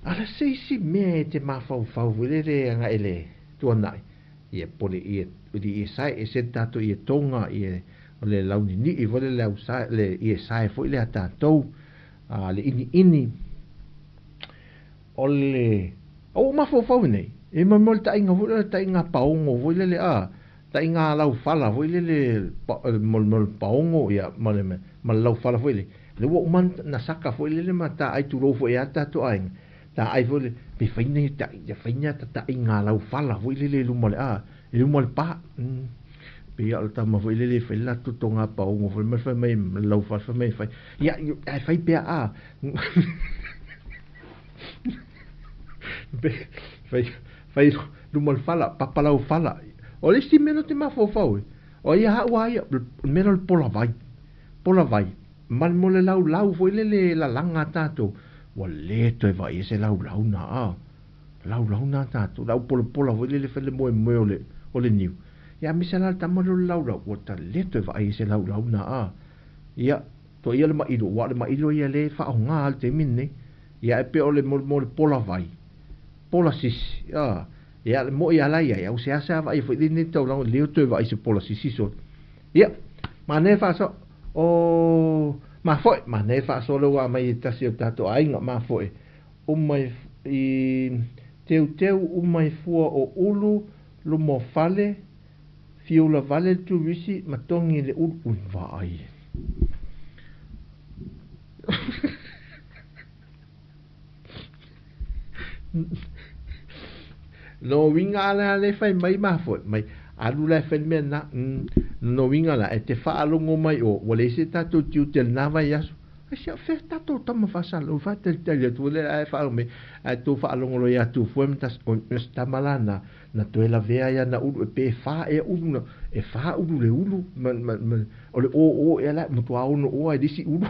A o se isi mea e te mafaufau foi lele agai i le tuanai, ia po le ie, le ie sae, ese le tatou ie toga, ie, o le launinii foi lele au sae, le ie sae foi lea a tatou, a, le iniini. O le, ua ou mafaufau nei, e mo le taʻiga foi lele, taʻiga paogo foi lele, a, taʻiga laufala foi lele, mo le paogo, ia, ma le laufala foi lele, lea ua uma na saka foi lele ma taai tulou foi ia tatou aiga, taai foi lele, pe fai nei taʻi, fai nei ata taʻiga laufala foi lele i luma o le, a, i luma o le pa. Pei o le tama foi lele e fai le latou toga paogo foi ma le fai mai ma le laufala fai mai e fai, ia, ae fai pea, a. Fai, fai luma o le fala, papa lau fala. O le isi mea na te mafaufau e, o ia hau a ia, le mea lea o le pola vai. Pola vai, ma mo le laulau foi lele lalaga a tatou, ua le toe vaai ai se laulau na, a. Laulau na tatou, le au polapola foi lele fai le moemoe o le, o le niu. Ia aemaise la le tama lea o le laulau, ua ta le toe vaai ai se laulau na, a. Ia, Toa ia le maʻilo, ua o le maʻilo ia lea e faaaoga i le taimi lenei. Ia ae pei o le mo le pola vai, pola sisi, a. Ia le moʻi a la e i ai, a ua seasea vaaia foi lenei taulaga, lea ua toe vaai i se pola sisi solo. Ia, manaia faasoa. O mafoe, manaia faasoa lea ua aumai e tasi o tatou aiga, mafoe. Uma i, i teuteu uma i fua o ulu, luma o fale, fiula vale le turisi ma togi le ulu. Ui vaai. No uiga la le fai mai mafoe mai alu la e fai le mea lena. No uiga la e te faalogo mai o ua leai se tatou tiute i lena vaiaso. Ai se fea tatou tama faasalalau faatalitali atu le ae faalogo mai ae tou faalogo loa ia Tufue ma tasi o se tama la na na toe lavea ai ana ulu e pe fa ea ulu na e fa ulu le ulu ma, ma, ma, o le ō ea la matua ono oa i le isi ulu.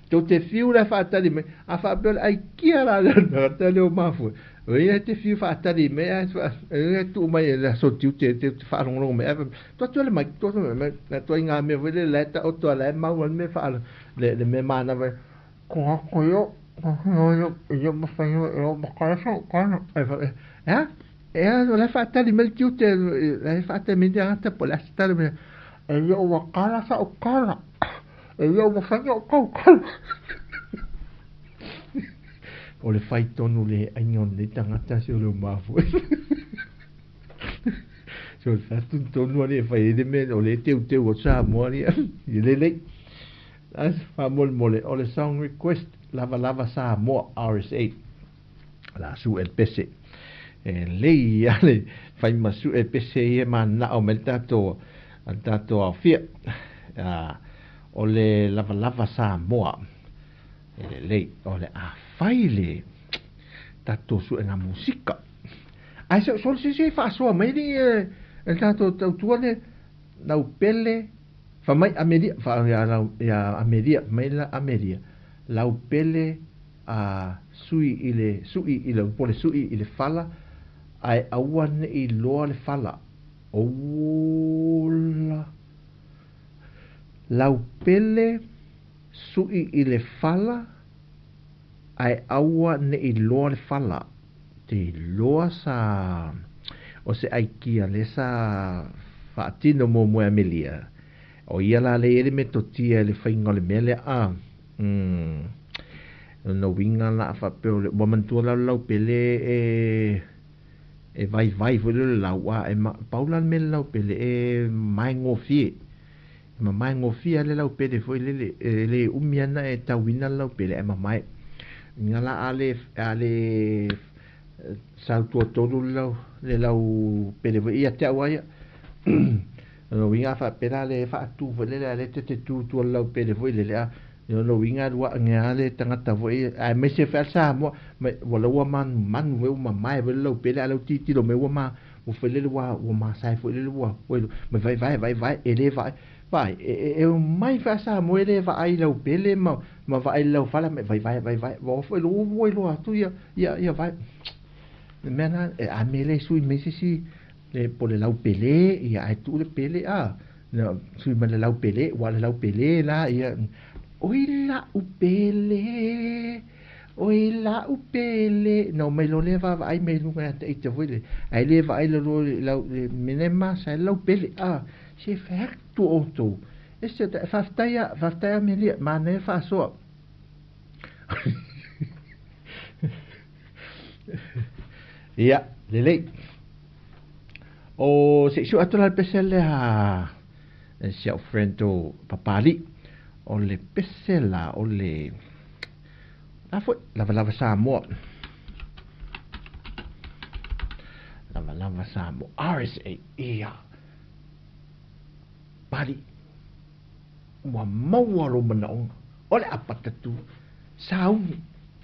Tou te fiu la faatali mai, a faapea o le aikia la le tagata lea o mafue. O ia te fiu faatali mai, ae e tuu mai e le aso tiute te faalogologo mai. Ae tuu atu le mai, tuu atu mai, na tua i ngā mea foi lele la e taoto a la e mau a le mea faa, le mea manava. Ko ako io, ko io, io mawhai io, io makaesa, kana. Ai fa, e a? E a, o la e faatali mai le tiute, la e faatali mai le tagata po o le a se tala mai. E ia ua kala sa o kala. E ia ua mawhai o kau kala. O le fai tonu le aiga o lenei tagata se o le o mafua. Se o le fatu tonu ali e fai ai le mea o le teuteu o Samoa ali i lelei. As faamolemole o le song request Lava Lava Samoa RSA. La su el pese. E lei a le fai ma su e pese ia manao mai le tatou a le tatou aofia. O le Lava Lava Samoa. E lelei, o le a fai le tatou suega musika. Ae se o se se faasoa mai le le tatou tautua le lau pele fa mai Amelia fa ia lau ia Amelia mai la Amelia lau pele a sui i le sui i le po le sui i le fala ae aua nei loa le fala ola lau pele Suʻi i le fala, ae aua ne i loa le fala. Te iloa sa o se aikia le sa faatino muamua e Amelia. O ia la le i ai le metotia i le faiga o le mea lea a. Umm. Lona uiga la a faapea o le, ua manatua la o le lau pele e, e vaivai foi lea o le lau a e ma, pau la le mea i le lau pele e maegofie. E mamae gofie lava le laupele foi lele, e le umi ana e tauina le laupele ae mamae. Ina la a le, a le sau tuatolu le lau, le laupele foi ia te au lava ia. O lona uiga a faapea la le faatu foi lele a o lea e te tu tua le laupele foi lele a, o lona uiga e alu ae lava le tagata foi aemaise foi lava le Samoa, ma ua laua manumanu foi ua mamae foi le laupele a o lea ua tilotilo mai ua ma Ua fai lele ua ua masae foi lele ua ua mai vae vae vae vae e le vaai vaai e e e omai faa Samoa e le vaai lau pele ma ma vaai lau fala mai vai vae vai vae ua foi lo ua iloa atu ia ia ia vae le mea na e a me le sui mai se isi le po le lau pele ia ae tuu le pele a na sui mai le lau pele ua le lau pele la ia oi la'u pele Oi la'u pele, na omai loa lea vaavaai mai luga ia te ita foi lea, ae le vaai lalo i lau mea e masa ai lau pele, a, se fai atu outou, e se faafetai a, faafetai Amelia, manaia faasoa. Ia, lelei. O se i sue atu la le pese lea e si au friend o Papalii, o le pese la o le La foi, lavalava Samoa. Lavalava Samoa. RSA, ia. Pali, ua maua lou manaoga. O le apatatu, sauni,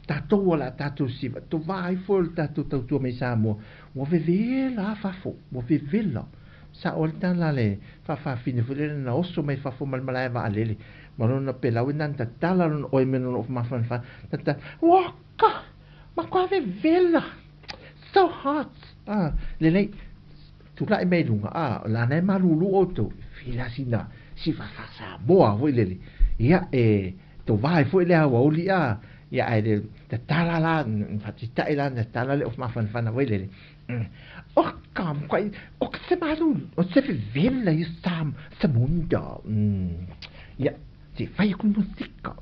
tatou o le a tatou siva, tovā ai foi o le tatou tautua mai Samoa. Ua vevela a fafo, ua vevela. Sao ai le tala a le faafafine foi lele na oso mai fafo ma le malae vaalele. Ma lona pelau ina na tatala lona oe me lona ofa mafanafana, tatala, Waka! Makuave vela! So hot! Ah, lelei, tulai mai luga, ah, lana e malulu outou, fila sina, siva faa-Samoa foi lele. Ia, e, tovā ai foi le aoauli, ah, Ia ae le tatala la, faatita'i la na tatala le ofa mafanafana foi lele. O ka mkwai, o se malu, o se vevela i sa, sa munda. Ia, se fai ku musika.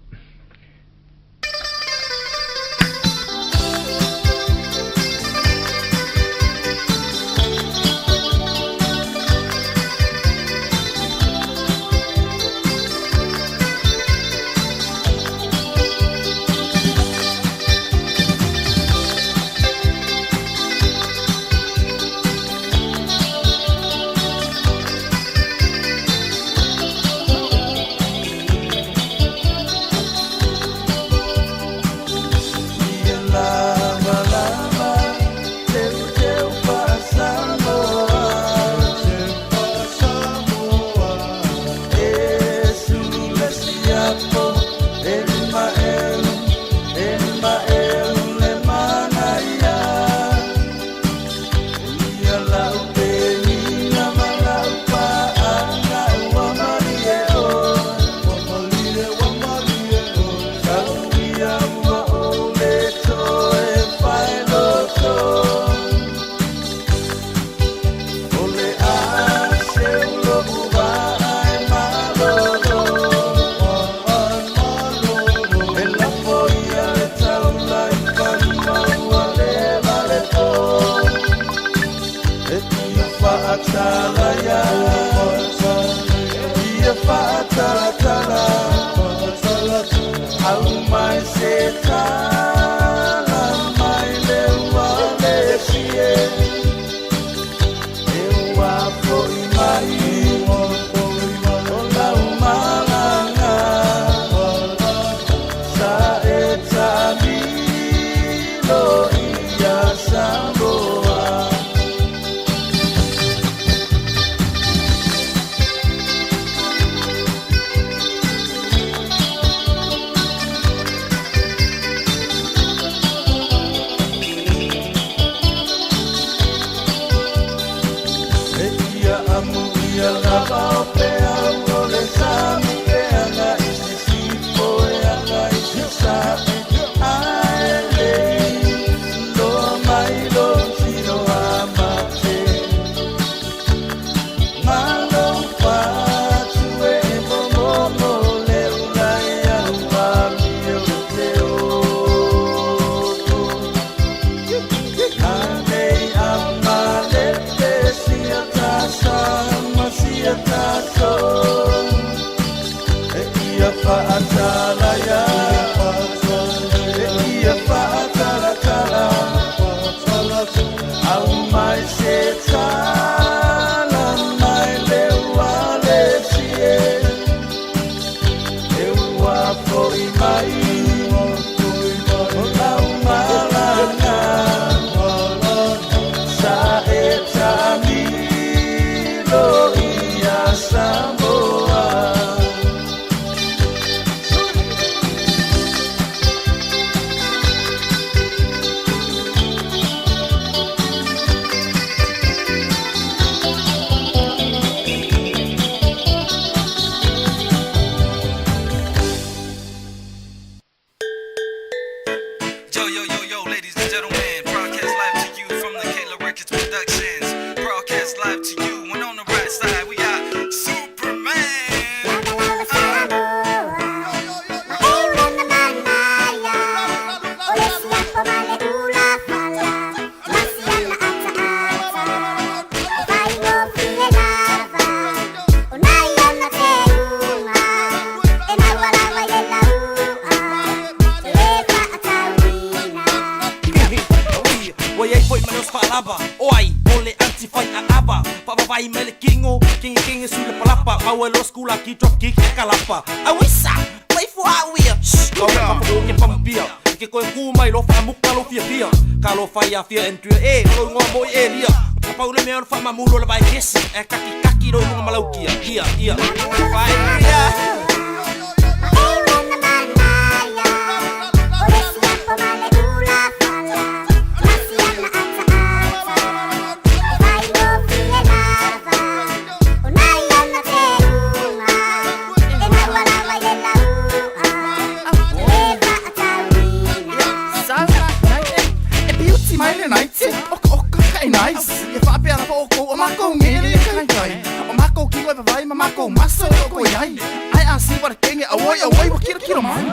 maso le oko iai. Ai a si wara kenge a oi a oi wa kiro kiro mai.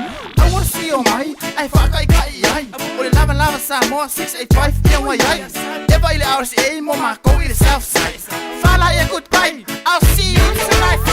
A wara si o mai, ai whaka i kai iai. O le lava lava Samoa 685 ia wai ai. Eva i le RCA mo mākou i le South Side. Whala ia goodbye, I'll see you tonight.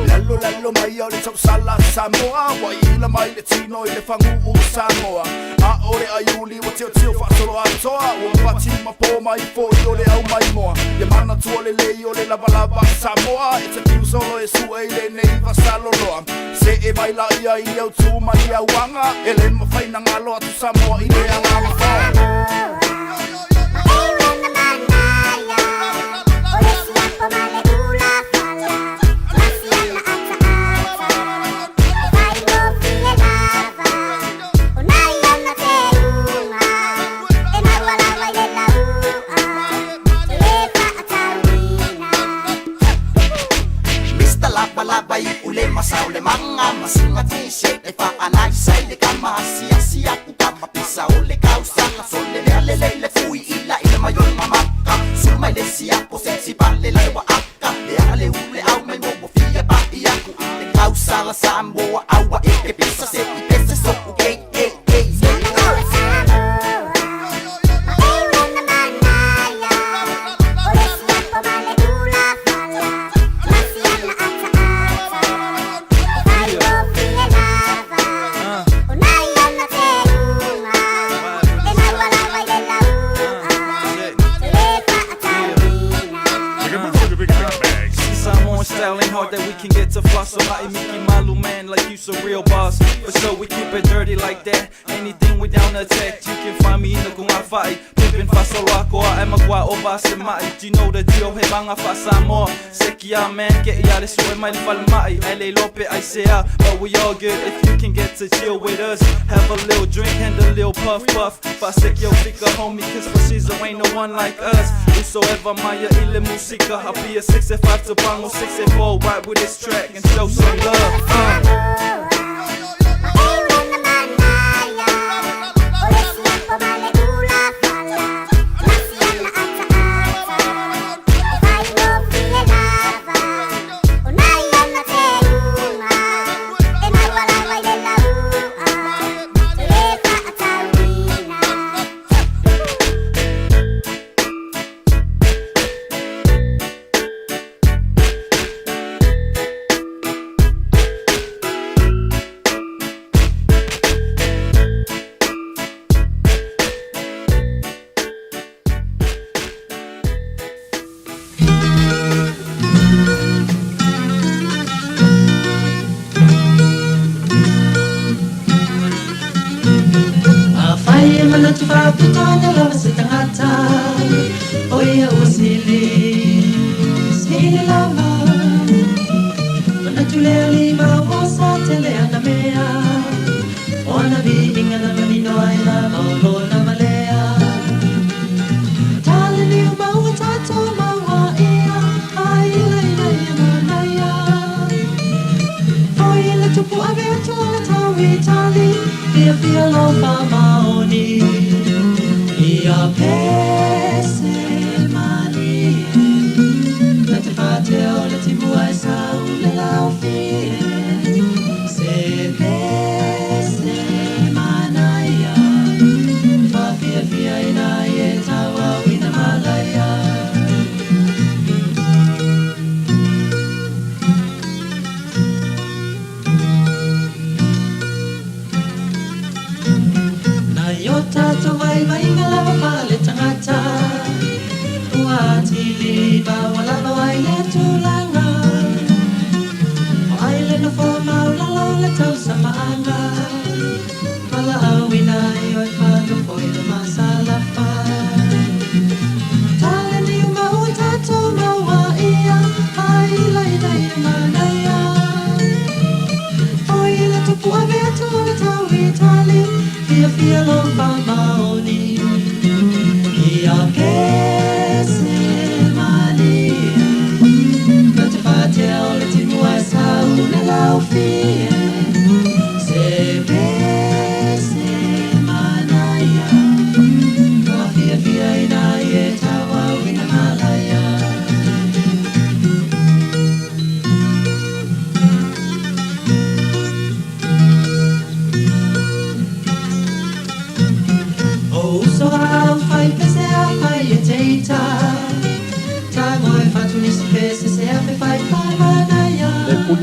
Lalo lalo mai o le tausala Samoa Wa ila mai le tino i le whangu u Samoa A ore a iuli wa teo teo whaasolo atoa Ua pati ma pō mai fo i o le au mai moa Ia mana tua le lei o le lava lava Samoa E te piu solo e sua i le nei vasaloloa Se e mai la ia i au tū mai au anga E le mawhai na ngalo atu Samoa i le anga whao. Mr. Lapa Lapa i ule masau le manga masinga t-shirt e fa anai sai le kama sia sia ku kama pisa o le kausanga sole le ale le le fui ila ila mayo maka sul mai le sia po sexy pa le le wa aka le ale u le au mai mo mo fia pa ia ku le kausala Samoa aua e ke pisa se i pese so ku ke e e. Samoan style ain't hard that we can get to floss. So I Mickey Malu man like you a real boss. For sure we keep it dirty like that. Anything we down attack, you can find me in the kunga fight. Pimpin' fasolo akoa e makwa o mai. Do you know the drill? He banga fa Samoa. Sekia man, get ya this way my falmai. LA Lope I say but we all good if you can get to chill with us. Have a little drink and a little puff puff. Fa sekio fika homie, cause for season ain't no one like us. Whosoever maya ile musika. I'll be a 6 at 5 to bongo 6 at 4 right with this track and show some love. Afai e manatu faapitoa lava se tagata o ia ua sili sili lava manatu lea lima ua sa tele ana mea o ana viiga na manino ai lava o lona malea tale liu maua tatou maua ia ai laila ia manaia foi le tupu ave atu o le tauitali fia fia lofa maoni ia pese mani na te whatea o le timua e sau le laufie se pese manaia whawhia ina e tau ina malaia. Na i o tātou vai vai nga lava whale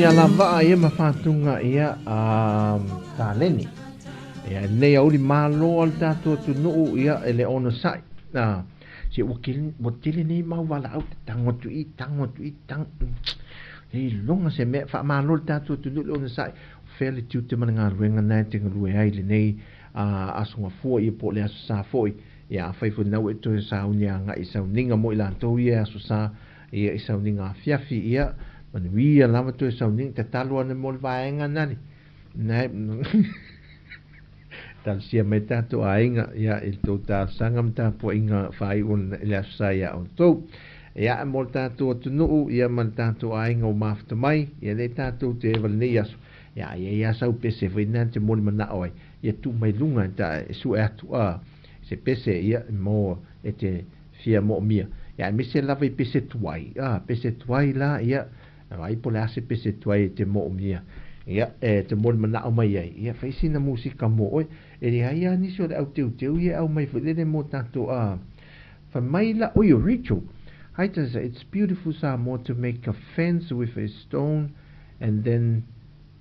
le alavaa ia ma faatuga ia a taleni. Ia i lenei aoauli malo a le tatou atunuu ia e le onosai. A se ua kele ua tele nei mau valaau te tago atu i tago atu i tago le iloga se mea faamalo le tatou atunuu i le onosai. O fea le tiute ma le galuega na e te galue ai i lenei a Aso Gafua ia po o le Aso Sa foi. Ia afai foi na ua e toe sauni agai i sauniga mo i latou ia e Aso Sa ia i sauniga afiafi ia manuia lava toe sauniga tatalo ane mo le vaega nani nae talosia mai tatou aiga ia i le tou talosaga ma tapuaiga faaiu i le Aso Sa ia outou. Ia mo le tatou atunuu ia ma le tatou aiga ua mafuta mai ia lea tatou te eva lenei aso ia ai ai a sau pese foi na te moli manao ai ia tuu mai luga ta e sue atu a se pese ia mo e te fia moomia ia aemaise lava i pese tuai a pese tuai la ia vaai po o le a se pese tuai e te moomia ia e te moli manao mai ai ia fai sina musika mo oe e leai a nisi o le au teuteu ia e aumai foi lele mo tatou a fai mai la oi o Rachel Hi Tessa, it's beautiful Samoa to make a fence with a stone and then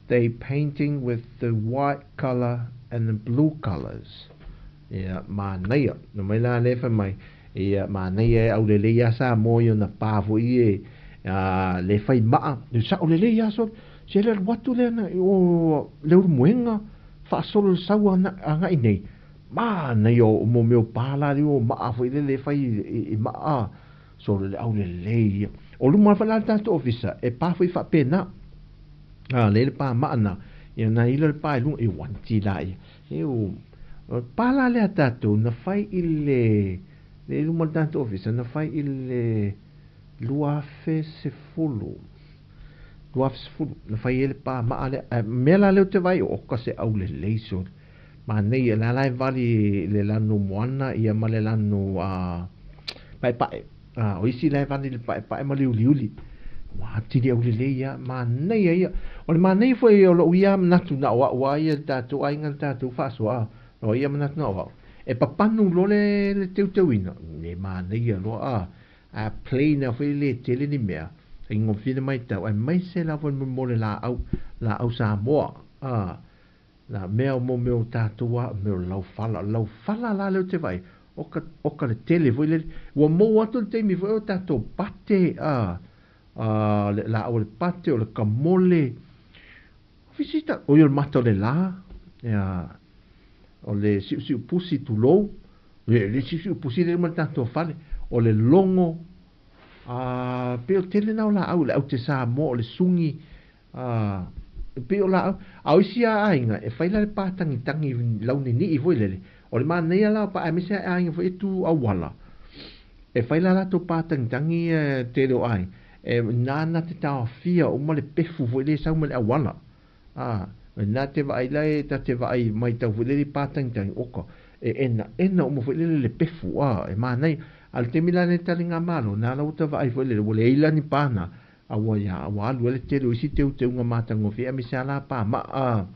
they painting with the white colour and the blue colours. Ia, manaia. No mai la lea fai mai, ia, manaia e aulelei lava Samoa i ona pa foi e, a, le fai maa. Le sao lelei lava solo. Se le alu atu lea na, o le ulumoega faasolo le sau agai nei. Manaia o mo mea o pa la lea o maa foi lele e fai i maa. Solo le aulelei ia. O luma foi la le tatou ofisa, e pa foi faapena. A, le le pa maa na, ia na ilo le pa i luga, e wanti la ia. E o, pa la lea tatou, na fai i le, le luma o le tatou ofisa, na fai i le 2010. 2010, na fai ai le pa maa lea. A mea la lea ou te vaai, oka se aulelei solo. Manaia, la la e vali le lanu moana ia ma le lanu a paepae. A o isi la e vali le paepae ma le uliuli. Ua atili aulelei ia, manaia ia. O le manaia foi o lou ia manatu na o au a ia le tatou aiga le tatou faasoa a. O ia manatu na o au. E papanu loa le le teuteuina, le manaia loa a. A plain a foi le tele ni mea, faigofie le maitau, aemaise lava mo le laau, laau Samoa. A. Na mea o mo mea o tatou a mea o laufala. Laufala la lea ou te vaai, oka, oka le tele foi lele. Ua mou atu le taimi foi o tatou pate, a, a, le laau o le pate, o le kamole. Visita, oi o le mata o le la, ia, o le siusiu pusi tulou, le, le siusiu pusi le ma le tatou fale, o le logo, a, pei o le tele na o laau, le aute Samoa, o le sugi, A, e pei o laau, a o isi a aiga, e fai la le pātagitagi launini'i foi lele, o le manaia la o pa, aemaise a aiga foi e tu auala, e fai la latou pātagitagi e tele o aiga, e nāna te taofia uma le pefu foi lea e sau mai le auala. A, na te vaai la e ta te vaai maitau foi lele i pātagitagi, oka, e enaena uma foi lele le pefu, a, e manaia. A o le taimi la nei taligamalo, na la ua ta vaai foi lele, ua leai la ni pāna, A ua ia, ua alu ai le tele o isi teuteuga matagofie aemaise a la pāmaʻa a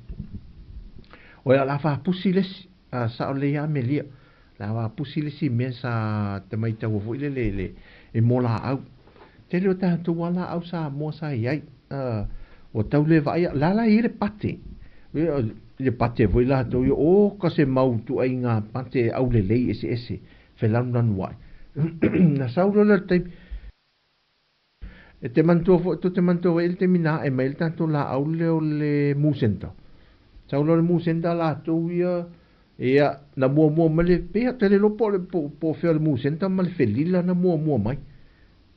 o ia la faapusi le isi, a sao lelei a Amelia. La faapusi le isi mea sa te maitaua foi lele le e mo laau. Tele o tatou a laau Samoa sa iai, a ua tau le vaaia, la la e iai le pate. Le pate foi latou ia, o ka se mau tuaiga pate aulelei eseese, felanulanu ai. Na sau loa lea o le taimi, E te manatua foi, tou te manatua foi i le taimi na ae mai ai le tatou laau lea o le musenta. Sau loa le musenta latou ia, ia, na muamua mai le, pei lava, ou te le iloa po o le, po, po o fea o le musenta ma le felila na muamua mai.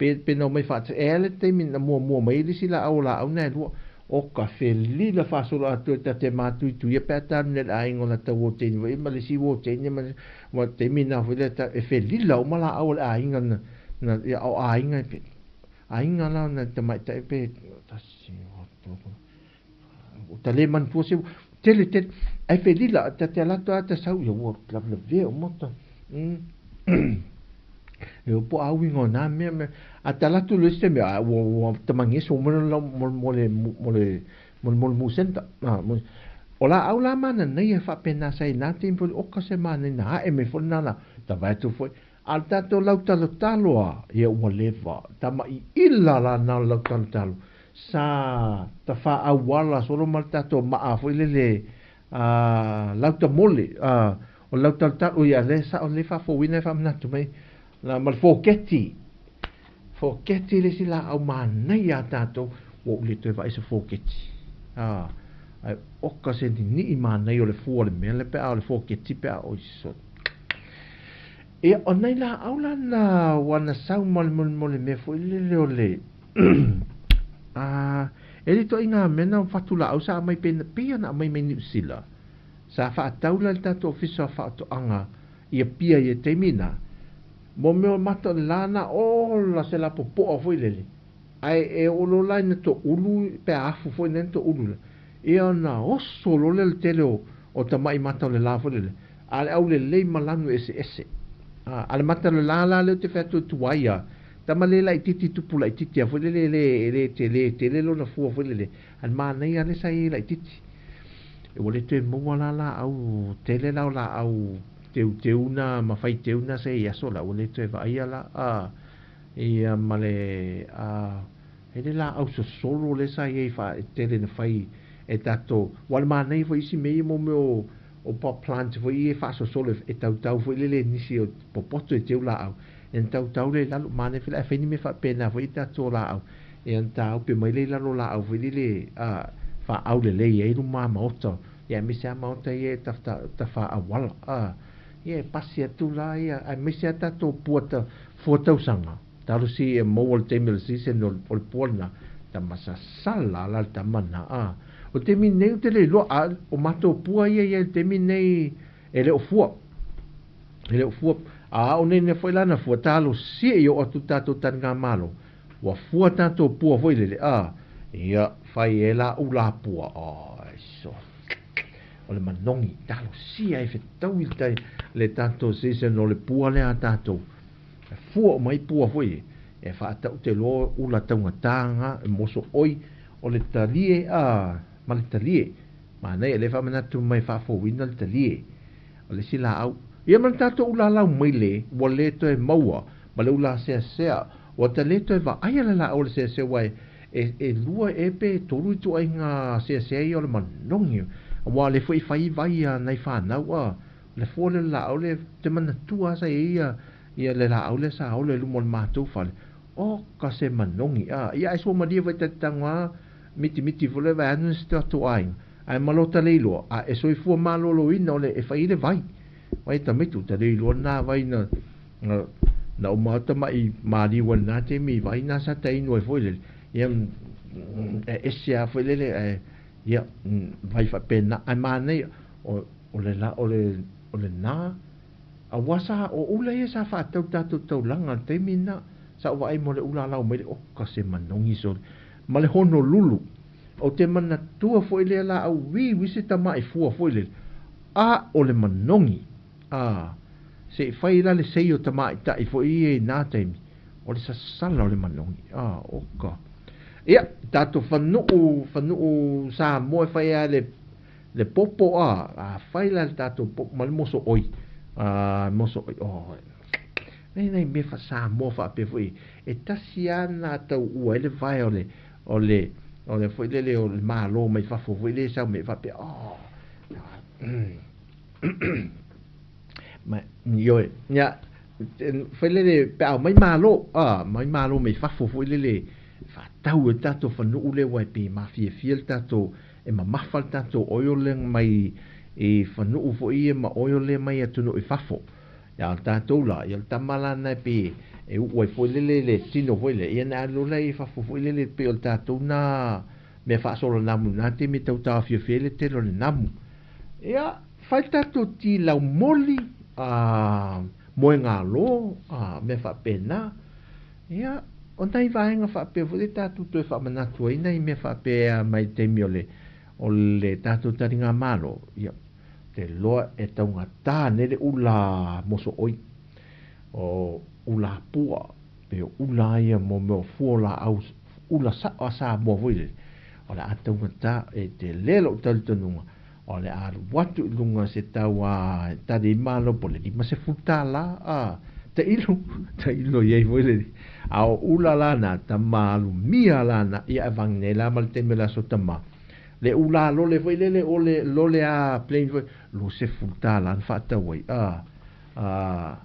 Pe, pe na omai faatasi, e a le taimi na muamua mai ai le isi laau o laau na e lua. O ka felila faasolo atoa ta te matuituia pe a ta alu nei i le aiga o lata wōteini foi ma le isi wōteini ma le, ua taimi na foi lea ta, e felila uma laau o le aiga na, na, ia o aiga e pe, Aiga la na tamaitai pe tasi ta le manatua se tele tele ai felila ta te ala atu a ta sau ia ua lavelavea uma ta e o po a uiga o na mea me a ta ala atu loa se mea a ua ua tamageso uma le mo mo le mo le mo le mo le musenta a mo o laau la mananaia faapena sa i na taimi foi oka se manai na ae mai foi na la ta vae atu foi A o le tatou lautalotalo a, ia ua leva, tamaʻi ila la na o le lautalotalo, Sa tafaauala solo ma le tatou maa foi lele a lautamole a o le lautalutalu ia lea sao lelei faafouina e faamanatu mai la ma le foketi foketi le isi laau manaia a tatou ua ou le toe vaai se foketi a ae oka se ninii manaia o le fua o le mea le pe a o le foketi pe a oi sole ia o nai laau la na ua na sau ma le mo le mea foi lele o le A e le ituaiga mea na o fatu laau sa aumai pe pei ona aumai mai Niu Sila. Sa faatau la i le tatou Ofisa o Faatoaga i Apia i le taimi na, mo mea o mata o le la na ola se lapopoa foi lele, ae e oo loa la ina toulu pe a afu foi lena toulu la, ia ona oso loa lea o le tele o tamai mata o le la foi lele, a o le aulelei ma lanu eseese. A o le mata o le la la lea ou te fai atu e tuai a, Tama le laititi tupu laititi a foi lele le le tele tele lona fua foi lele a le manaia lea sa iai laititi ua le toe maua la laau tele la o laau teuteu na ma faiteu na sa iai aso la ua le toe vaaia la a ia ma le a e le laau sosolo lea sa iai fa tele na fai e tatou ua le manaia foi isi mea ia mo mea o o pot plant foi ia e faasosolo e tautau foi lele nisi o popoto e teu laau Ia na tautau lea i lalo, manaia foi le ae fai ni mea faapena foi i tatou laau, ia na tāupe mai lea i lalo o laau foi lele a faaau lelei ai luma maota, ia aemaise lava maota ia e tafaauala a, ia e pasi atu la ia, aemaise lava tatou pua ta fua tausaga, talosia ia maua i le taimi o le season o le pua lena, tamasasala la le tama lena a. O le taimi nei ou te le iloa, a o matou pua ia i ai i le taimi nei e le o fua. E le o fua, a o nei foi la na fua talosia i oo atu tatou taligamalo, ua fua tatou pua foi lele, a, ia, fai e la ula pua, ai so, o le manogi, talosia e fetaui le tai, le tatou season o le pua lea a tatou, e fua uma ai pua foi e, e faataute loa ula taugata nga, e moso oi, o le talie, a, ma le talie, manaia lea faamanatu mai faafouina le talie. O le isi laau. Ia ma le tatou ulalau maile ua le toe maua ma le ulaseasea, ua ta le toe vaaia le laau o le seasea aua e, e lua ea pe tolu ituaiga seasea ia o le manogi, aua o lea foi e fai vai a nai fanau a, le fua lea o le laau lea, ou te manatua lava sa i ai ia, ia le laau lea sa ola i luma o le matou fale, oka se manogi a, ia ae suamalie foi ta te tago lava mitimiti foi lea vaeane si o tatou aiga, Ae ma lo ta leiloa, a e soifua maloloina ole e fai ai le vai. Vai tamaiti, ua ta leiloa lena vai na, na, na uma au tama'i maliu ai lena taimi i vai na sa ta inu ai foi lele. Ia, e ese lava foi lele, ae, ia, vai faapena. Ae manaia, o, o le la, o le, o lena, aua sa, o ula ia sa faatau i tatou taulaga i le taimi lena. Sa ou vaai mo le ula alau mai le, oka se manogi sole. Ma le Honolulu. Ou te manatua foi lea laau wīwī se tamaʻi fua foi lele, a o le manogi, a se i fai la le sei o tamaʻitaʻi foi ia i na taimi, o le sasala o le manogi, a oka. Ia, tatou fanuu, fanuu Samoa e fai a le, le popo a, a fai la le tatou popo ma le moso oi, a moso oi, oh, nei nai mea fa Samoa faapea foi, e tasi a na tau ua ai le vae o le, O le, o le foi lele o le Malo mai fafo foi lea e sau mai faapea, oh, ma, ioe, ia, foi lele pe a omai Malo, a, mai Malo mai fafo foi lele, faatau e le tatou fanuu lea aua e pei e mafiafia le tatou, e mamafa le tatou oil lea mai i fanuu foi ia ma oil lea mai atunuu i fafo. Ia o tatou la, ia o le tama la na e pei e uu ai foi lele le tino foi lea, ia na alu la i fafo foi lele pei o le tatou na mea faasolo namu na taimi e tau taofiofia ai le tele o le namu. Ia, fai le tatou ti laumoli, a, moegalo, a, mea faapena. Ia, o nai vaega faapea foi lea tatou toe faamanatu ai nai mea faapea mai le taimi o le, o le tatou taligamalo. Ia, te loa e taugata nei le ula mosooi, o ula pua, pe o ula ia mo mea o fua o laau, ula sao a Samoa foi lele, o le a taugata e tele lou talitonuga, o le a alu atu i luga se tau a tali malo po o le $50 a, Tailo, tailo i ai foi le a o ula la na tama alumia la na ia e vagi nei la ma le taimi o le aso tama. Le ula lole foi lele o le lole a plain foi $20 na faatau ai a a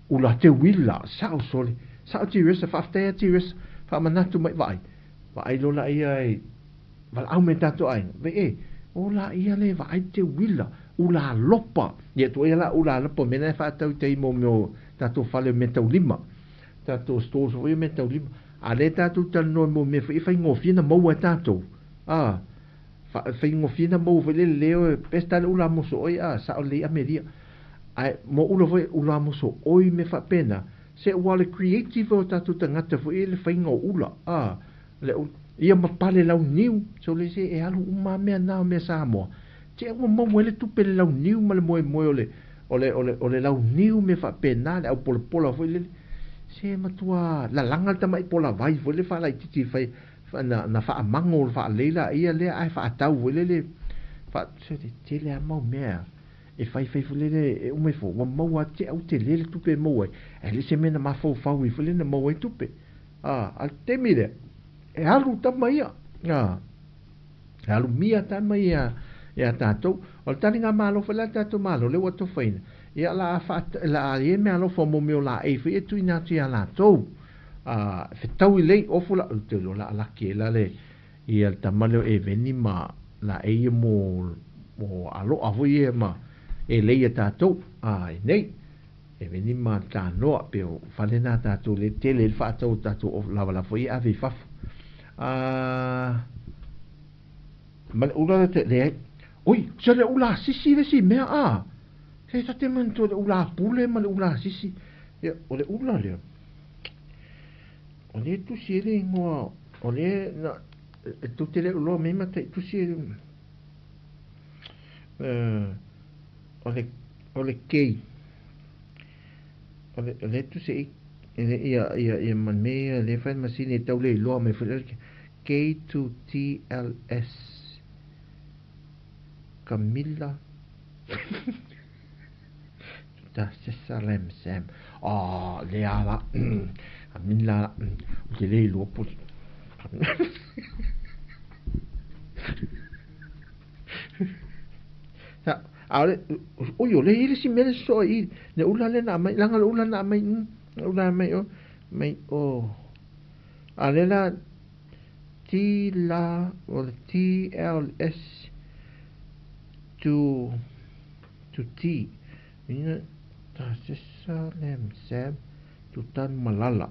ula te uila sao sole sao Teresa faafetai a Teresa faamanatu mai vaai vaai lola ia e valaau me tatou aiga ve e o la ia le vaai te uila ula lopa ia tuaia la ula lopa mea na e faatau i tai mo mea o tatou fale o meataulima tatou stores foi o meataulima a lea tatou talanoa mo mea foi e faigofie na maua e tatou a faigofie na maua foi lele leo e pesta le ula moso oi a sao lelei Ameria ae mo ula foi ula moso oi me faapena se ua le creative o tatou tagata foi le faiga o ula a le ia ma pale launiu so le se e alu uma mea na o mea Samoa te ua maua ai le tupe le launiu ma le moemoe o le o le o le o le launiu me faapena le aupolapola foi lele se matua lalaga le tamai polavai foi le faalaitiiti fai na na faamago le faalelei laia lea ae faatau foi lele fa se tele a mau mea e faifai foi lele e uma ifo ua maua te au tele le tupe e maua ai ae le se mea na mafaufau ai foi lele na maua ai tupe a a le taimi lea e alu tama ia a e alu mia tama ia ia tatou o le taligamalo foi la le tatou malo lea ua tofaina ia la fa la ia mea alofa mo mea o laei foi e tuuina atu ia latou a fetaui lei ofu la te iloa la alaki ai la le ia le tama lea o Eveni ma laei ia mo mo aloa foi ia ma e lei ia tatou a i nei Eveni ma tanoa pe o fale na tatou le tele le faatau o tatou o lavalava foi e ave i fafo a ma le ula le te leai oi se le ula sisi le si mea a se ta te manatua le ula pule ma le ula sisi ia o le ula lea o le tusi e le ingoa o le na e tou te le uloa mai ma tai tusi e o le o le kei o le o le tusi i e ia ia ia ma me ia le fai masini e tau le iloa mai foi le K2TLS Camilla Ta sesa lem sam oh le ala Camilla o te le iloa po Sa, a le, oi o le ile si mele so i le ula le na mai langa le ula na mai ula mai o mai o a le la T la o le T L S to to T ina ta sesa lem sam tu tan malala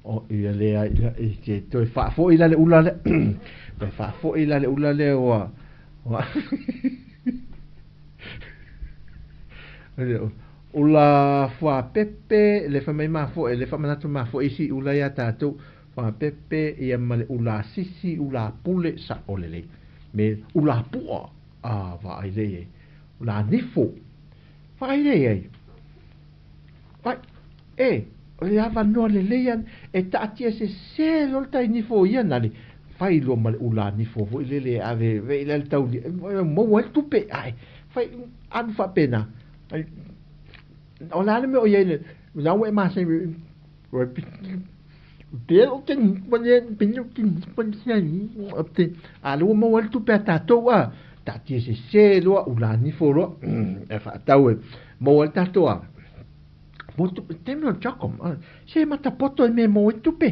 o ia le ai i te toe faafoi la le ula le toe faafoi la le ula le ua ua ula fuapepe le fai mai mafoe le faamanatu mafoe isi ula ia tatou fuapepe ia ma le ula sisi ula pule sao lelei me ula pua a vaai lea i ai ula nifo vaai lea i ai Ai, e, o le avanoa lelei ana, e taatia sese loa le tai nifo o ia na le fai loa ma le ula nifo foi lele e ave vei la le tauli, e maua ai le tupe, ae fai alu faapena. Ai, o le a le mea o i ai le, la ua e masani, a lea ua maua ai le tupe a tatou a, taatia sese loa, ula nifo loa, e faatau e maua ai le tatou a. Mo tupe, taimi o le Chocom, se matapoto i mea e maua ai tupe.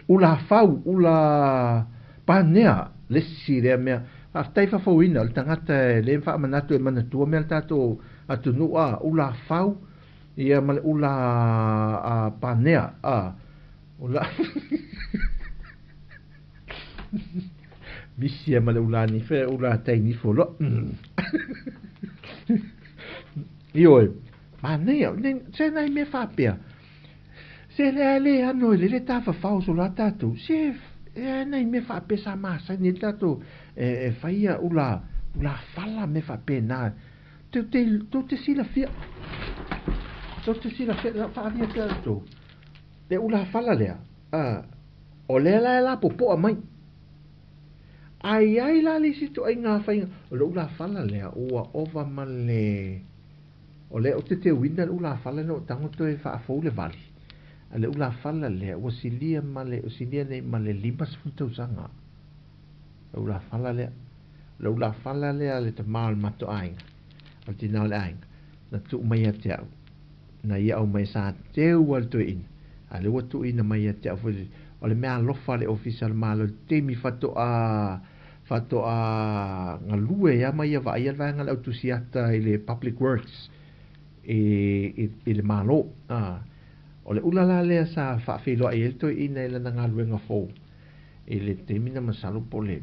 Ula fau, ula panea, le isi lea mea. Faafetai faafouina, o le tagata e le faamanatu e manatua mea le tatou atunuu a, ula fau, ia ma le ula a panea, a, ula misi ma le ula nife, ula tai nifo loa. Ioe, manaia, se nai mea faapea. Se le a le ano e lele tafafao so la tatou, se e nai mea faapea sa masani ai le tatou e faia ula, ula fala mea faapena. Tou te, tou te silafia, tou te silafia, na faalia pea tou, le ula fala lea, a, o lea la e lapopoa mai. A i ai la le isi ituaiga faiga, o le ula fala lea ua ova ma le, O lea ou te teuina le ulafala ina ua tago toe faafou le vali, a le ulafala lea ua silia ma le silia nei ma le 50 tausaga. Le ulafala lea, le ulafala lea a le tamā o le matou aiga, o le tinā o le aiga, na tuu mai ia te au, na ia aumai sa teu a le toeaina, a lea ua tuuina mai ia te au foi le, o le mea alofa a le Ofisa o le Malo i le taimi faatoa, faatoa galue ai ma ia vaaia le vaega o le autusiata i le Public Works i, i, i le Malo. A, o le ula la lea sa faafeiloai ai le toeaina i lana galuega fou i le taimi na masalo po o le,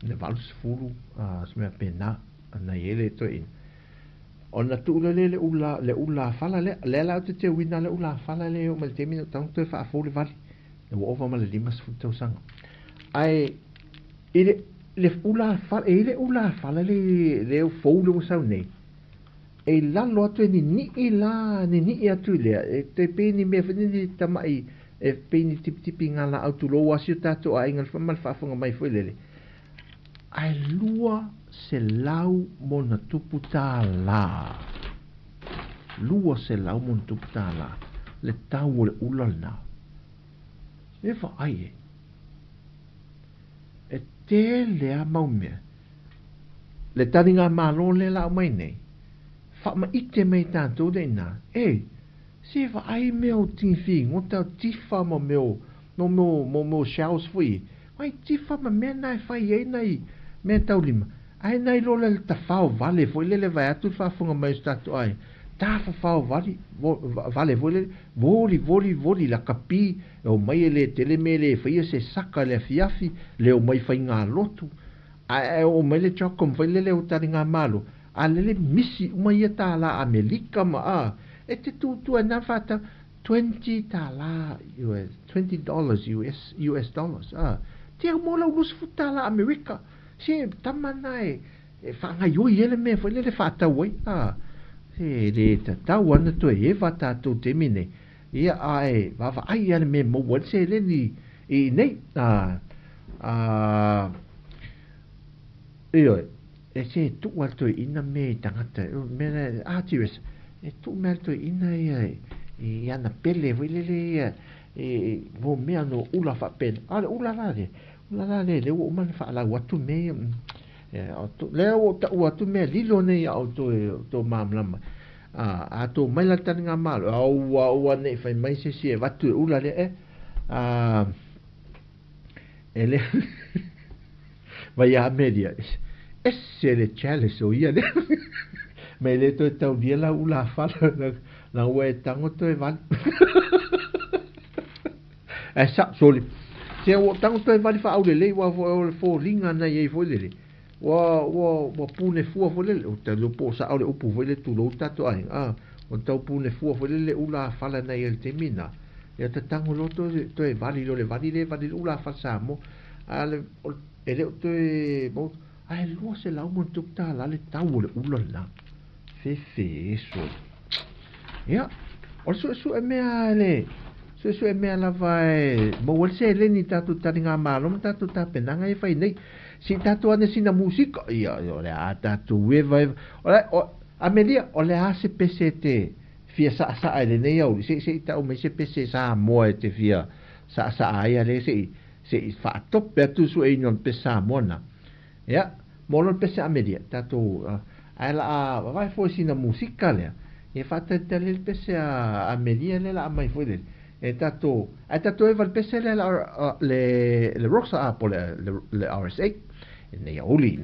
le 80, a, se mea faapena, na i ai le toeaina. Ona tuu loa lea i le ula, le ula fala lea, lea la ou te teuina le ula fala lea e oo mai le taimi na ou tago toe faafou le vali, lea ua ova ma le 50 tausaga. Ae i le, le ula fala, e i le ula fala le, le fou le ua sau nei, e i lalo atu e ninii la, ninii atu i lea, e toe pei ni mea foi ni tamai, e pei ni tipitipi ngā laau tulou a si o tātou aiga ma le faafofoga mai foi lele. Ae 200 ma ona tupu tālā, 200 ma ona tupu tālā le tau o le ula lenā. E vaai e, e tele a mau mea. Le taringa malo lea la aumai nei, faamaite mai tātou lea inā, e, se vaai mea o tigifigota, o tifa ma mea o, mo mea, mo mea o shells foi, Ai tifa ma mea na e fai ai nai mea taulima, ae nai lola le tafao vale foi lele vaeatu le faafofoga mai o se tatou aiga, tafafao vali, vale foi lele, voli voli voli lakapi, e omai e le tele mea e le faia se saka i le afiafi, le omai faigalotu, ae oo mai le Chocom foi lele o taligamalo, a lele misi uma ia tālā Amelika ma a, e te tūtū ai nā whātau, 20 tālā US, 20 dollars US, US dollars, ā, te au mō lau 20 tālā Amerika, se tama nā e, e whaangaioi ai le mea foi lele whaatau ai, ā, se le tatau ana toe eva tātou taimi nei, ia ae vaavaai a le mea maua ai le seleni i nei, ā, ā, ioe, e se tuu a le toeaina me i tangata, mea na, ā, serious, e tuu mea le toeaina ia i ana pele foi lele ia, e, mo mea no ula faapena, a le ula la le, ula la le, le ua uma ona faalau atu mea ia, lea ua ou taua atu mea lilo nei a outou e outou malamalama, a, a tou mai la le taligamalo, aua, aua ne i fai mai se isi e avatu e ula lea, e, a, E le Mai ia Amelia, ese le chalice o ia lea. Ma e le toe taulia lau ula fala, na ua e tango toe vali. Ae sa, soli. Se ua tango toe vali faaulelei, ua foi o le foliga na iai foi lele. Ua, ua, ua pune fua foi lele, o te po o sao le upu foi le tulou tatou aiga, a, o tau pune fua foi lele ula fala na ia le taimi na. Ia ta tango loa toe, toe vali loa le vali le vali le ula fala Samoa. A le, o, e le o toe mau, ae 200 ma ona tupu tālā le tau o le ula lena. Fefe e soli. Ia, o le suesue mea le, suesue mea lava e maua ai le seleni i tatou taligamalo ma tatou tapenaga ia e fai nei. Se i tatou ane sina musika, ia, o le a tatou eva eva. O le, o, Amelia, o le a se pese e te fia saasaa i lenei aoauli? Se, se i tau mai se pese Samoa e te fia saasaa ai a le se i, se i faatope atu sueina o le pese Samoa na. Ia, mo lo le pese Amelia, tatou, ae la a vavae foi sina musika lea, ia faatalitali ai le pese a Amelia lea la aumai foi lele. E tatou, ae tatou eva le pese lea la, le, le Roxa a po le, le, le RSA, i lenei aoauli.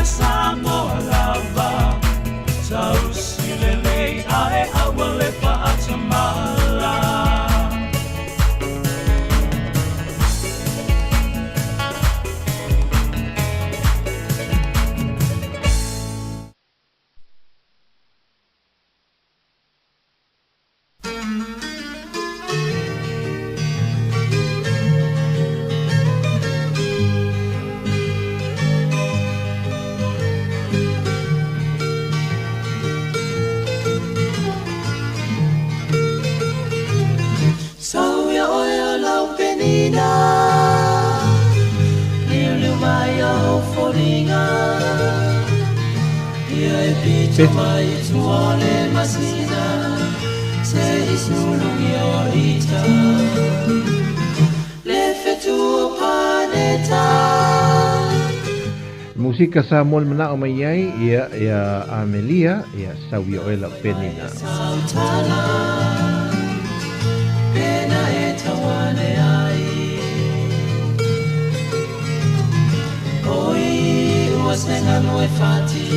Samoa lava Tausi lelei ae aua le faatamala. Musika Samoa le manao mai ai ia ia Amelia ia sauia oe lau penina. Pena e tawane ai Oi ua senga lue fati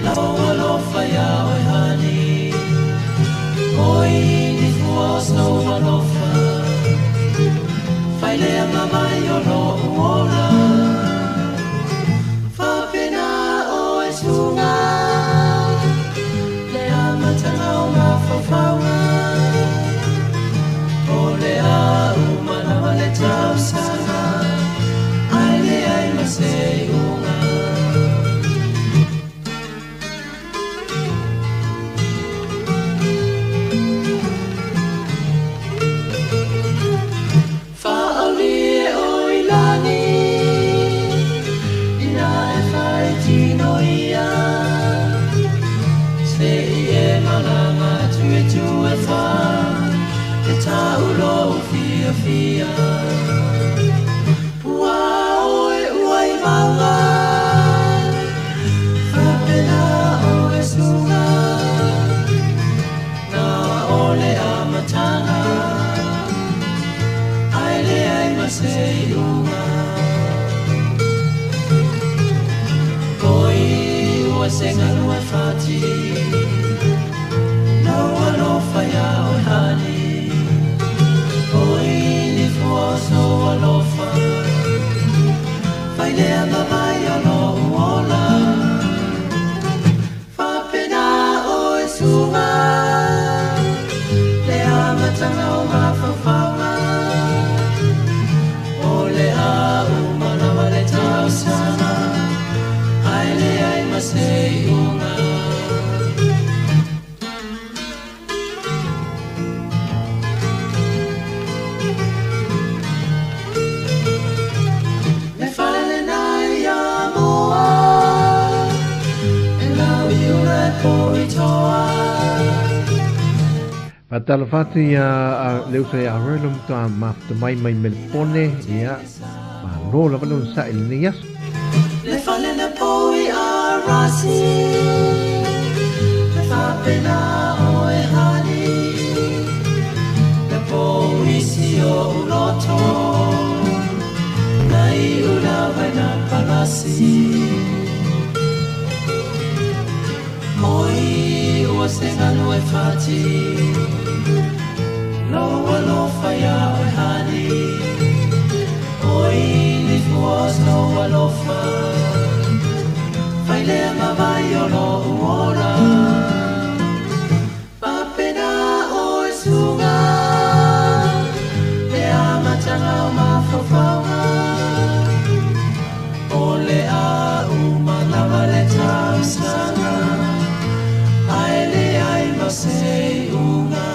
La ua lofa ia oe hani Oi ni fua o snou alofa Failea mamai o lo uola Whapena o e sunga Le amatanga o ia. Pua oe ua i mauga, faapena oe suga, na o le amataga, ae leai ma se iuga. Oi ua se galu e fati, na ua alofa iā oe hani. Oi ni fua o sou alofa, fai lea ma vai o lou ola. Faapena oe suga, le amataga o mafaufauga, o le a uma lava le tausaga, ae leai ma se iuga. Le fale lena ia moa, e lau i ula e po i toa. Faatalofa atu ia le uso ia Roy lo matua mafuta mai mai Melpone, ia malo lava le onosai i lenei aso. Le fale na po i Arasi, le faapena oe hani, le po isi o uloto, na i ula vai na palasi. Oi ua se galu e fati, lou alofa ia oe hani. Oi ni fua o sou alofa, fai lea ma vai o lou ola. Faapena oe suga, le amataga o mafaufauga, o le a uma lava le tausaga, ae leai ma se iuga.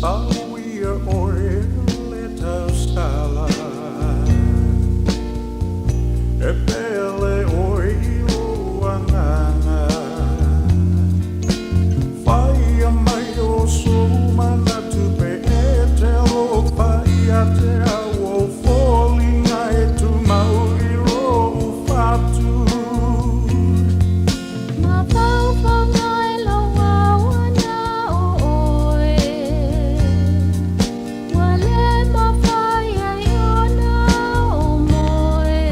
Sauia oe le tausala, e pele oe i lou agaga. Faia mai o sou manatu pe e te alofa ia te au o foliga e tumau i lou fatu. Mafaufauga e lou auana o oe, ua le mafai ai ona o moe.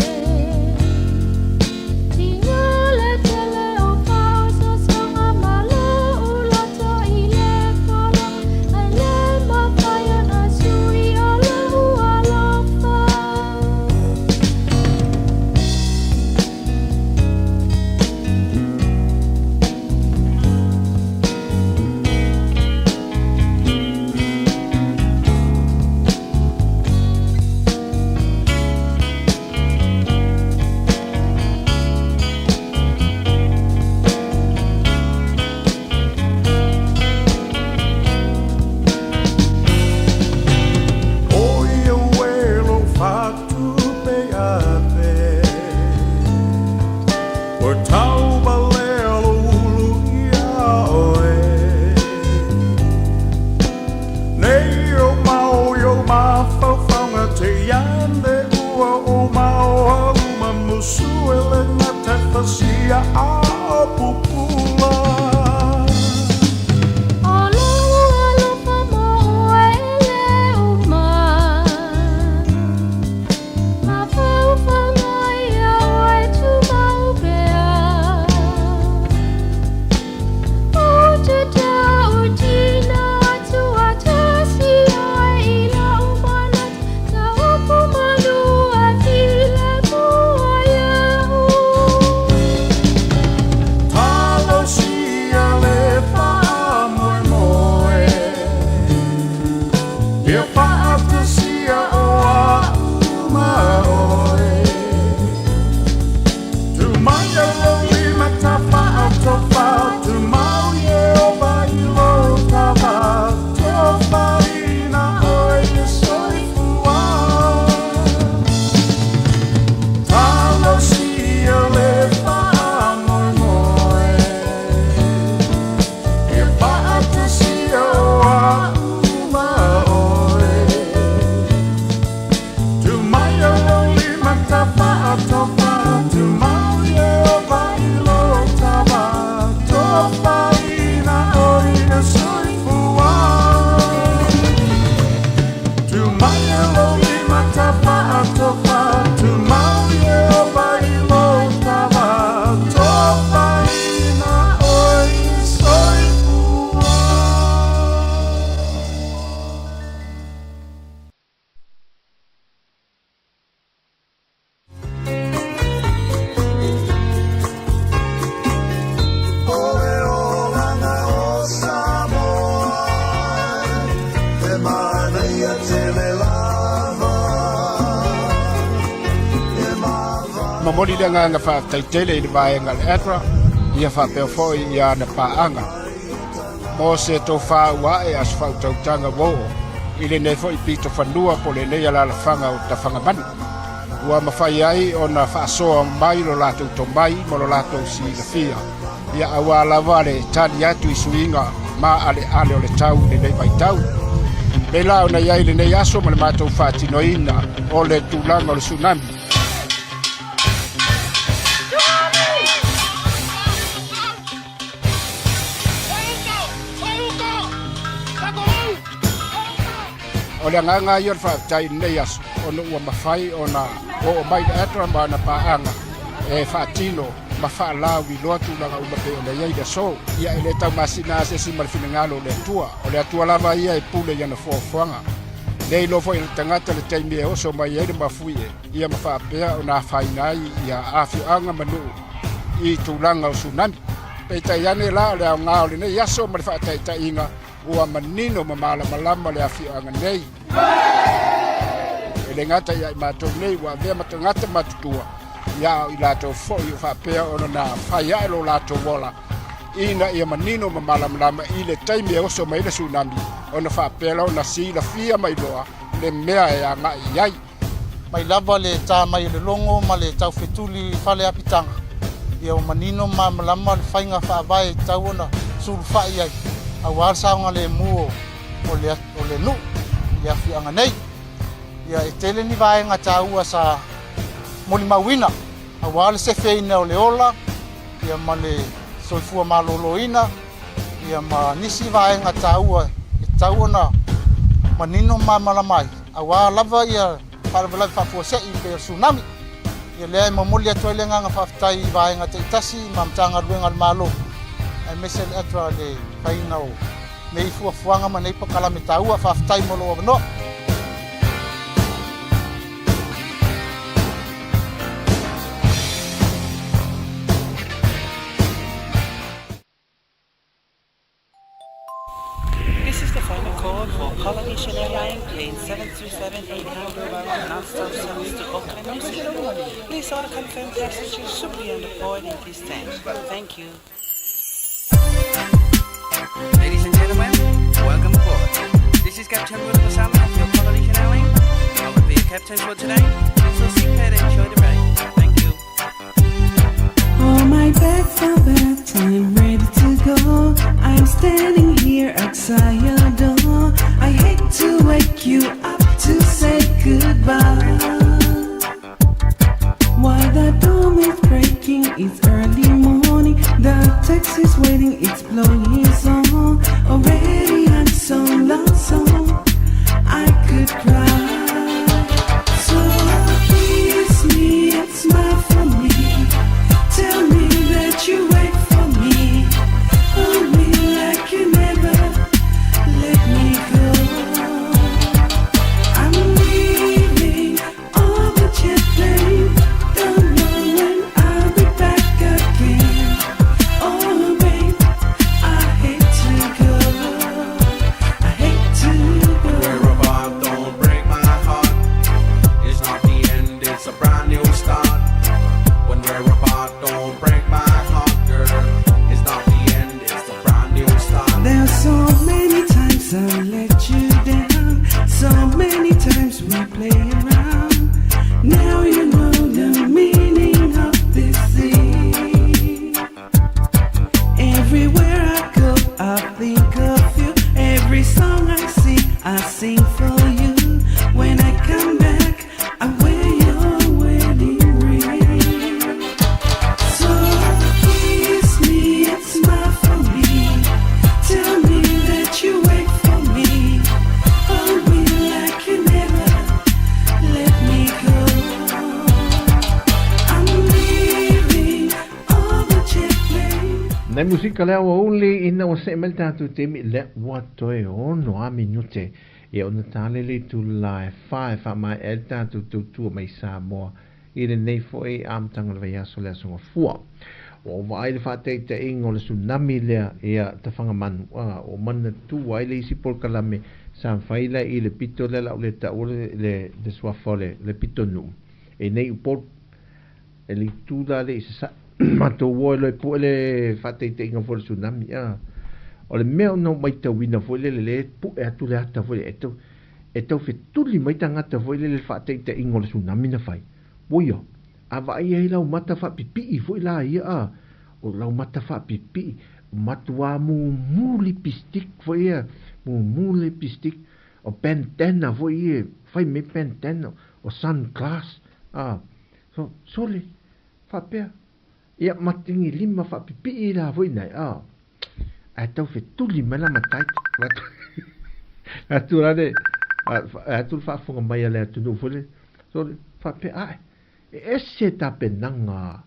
Tiga le tele o faaosoosoga ma lou loto i le folaga, ae le mafai ona sui o lou alofa. O ia ue lou fatu pe ape, ua tauvalea lou ulu ia oe. Nei o mau i o mafaufauga te iane ua o mau auma musu e le gatafasia a o pupula. O lou alofa mo oe e le uma, mafaufauga ia oe tumau pea. Ou te tautino atu atasi oe i lou manatu, sa upu malu e filemu ai au. momoli le agaga faafetai tele i le vaega a le ADRA ia faapea foi i ana paaga mo se tofā ua ae a se faautautaga ua oo i lenei foi pito fanua po o lenei alaalafaga o Tafagamanu ua mafai ai ona faasoa mai lo latou tomai ma lo latou silafia ia auā lava le tali atu i suiga maaleale o le tau i lenei vaitau. Pei la ona i ai lenei aso ma le matou faatinoina o le tulaga o le tsunami. O le agaga ia o le faafetai i lenei aso ona ua mafai ona oo mai le ADRA ma ana paaga e faatino ma faalauiloa tulaga uma pei ona i ai le aso. Ia e le taumasina lava se isi ma le finagalo o le Atua. O le Atua lava ia e pule i ana foafoaga. Le iloa foi e le tagata le taimi e oso mai ai le mafuie ia ma faapea ona afaina ai ia afioaga ma nuu i tulaga o tsunami. Peitai ane la o le aoga o lenei aso ma le faataitaiga ua manino ma malamalama le afioaga nei. E le gata ia i matou nei ua avea ma tagata matutua, ia o i latou foi o faapea ona na fai ae lo latou ola ina ia manino ma malamalama i le taimi e oso mai le tsunami ona faapea la ona silafia ma iloa le mea e agai i ai. Mai lava le ta mai o le logo ma le taufetuli i fale apitaga, ia ua manino ma malamalama le faiga faavae e tatau ona sulufai ai aua le saogalemu o le o le nuu i le afioaga nei. Ia e tele ni vaega taua sa molimauina aua le sefeina o le ola ia ma le soifua maloloina ia ma nisi vaega taua e tatau ona manino ma malamalama ai aua lava ia faalavelave faafuasei pei o le tsunami. Ia lea e momoli atu ai le agaga faafetai i vaega taitasi ma Matagaluega a le Malo aemaise le ADRA le faiga o nei fuafuaga ma nei polokalame taua. Faafetai mo lou avanoa. This is the final call for Polynesian Airlines plane 737-800 non-stop service to Auckland, New Zealand. Please all confirmed passengers should be on the board in this time. Thank you. Ladies and gentlemen, welcome aboard. This is Captain Bruno Basama of your Polynesian Airlines. I will be your captain for today, so sit back and enjoy the ride. Thank you. All my bags are packed, I'm ready to go. I'm standing here outside your door. I hate to wake you up to say goodbye. While the dawn is breaking, it's early morning. The taxi's waiting, it's blowing his horn. Already I'm so lonesome, I could cry. So kiss me and smile for me. Tell me that you wait for me. Hold me like you never let me go. I'm leaving on the jet plane. Don't know when I'll be back again. Oh, babe, I hate to go. I hate to go. We're apart, don't break my heart. It's not the end, it's a brand new start. When we're apart, don't break my heart, girl. It's not the end, it's a brand new start. There's so many times I let you down. So many times we play around. Now you know the meaning of this thing. Everywhere I go, I think of you. Every song I sing, I sing for you. When I come back, I wear your wedding ring. So kiss me and smile for me. Tell me that you wait for me. Hold me like you never let me go. I'm leaving on the jet plane. Nai musika lea ua uli ina ua see mai le tatou taimi lea ua toe ono a minute ia ona talele i tula e fa e faamaea ai le tatou tautua mai Samoa i lenei foi amataga o le vaiaso le Aso Gafua. Ua ou vaai i le faataitaiga o le tsunami lea ia Tafagamanu a ua manatua ai le isi polokalame sa fai la i le pito lea la u le taua le suafa o le pitonuu e nei Upolu. E le itu la le i sasae matou o e loe pue le faataitaiga foi o le tsunami a. O le mea na ou maitauina foi lele lea e pue atu le ata foi lea e tau e tau fetuli mai tagata foi lele i le faataitaiga o le tsunami na fai. Ua ia, a vaai ai lau mata faapipii foi la ia a, o lau mata faapipii, matuā mumu lipstick foi ia, mumu lipstick, o bandana foi ia, fai mai bandana, o sunglass, a, so, sole, faapea, ia ma tagilima faapipii la foi nai, a, ae tau fetuli mai la matai, atu la le, atu le faafofoga mai a le atunuu foi le, sole, faapea, ae, E ese tapenaga,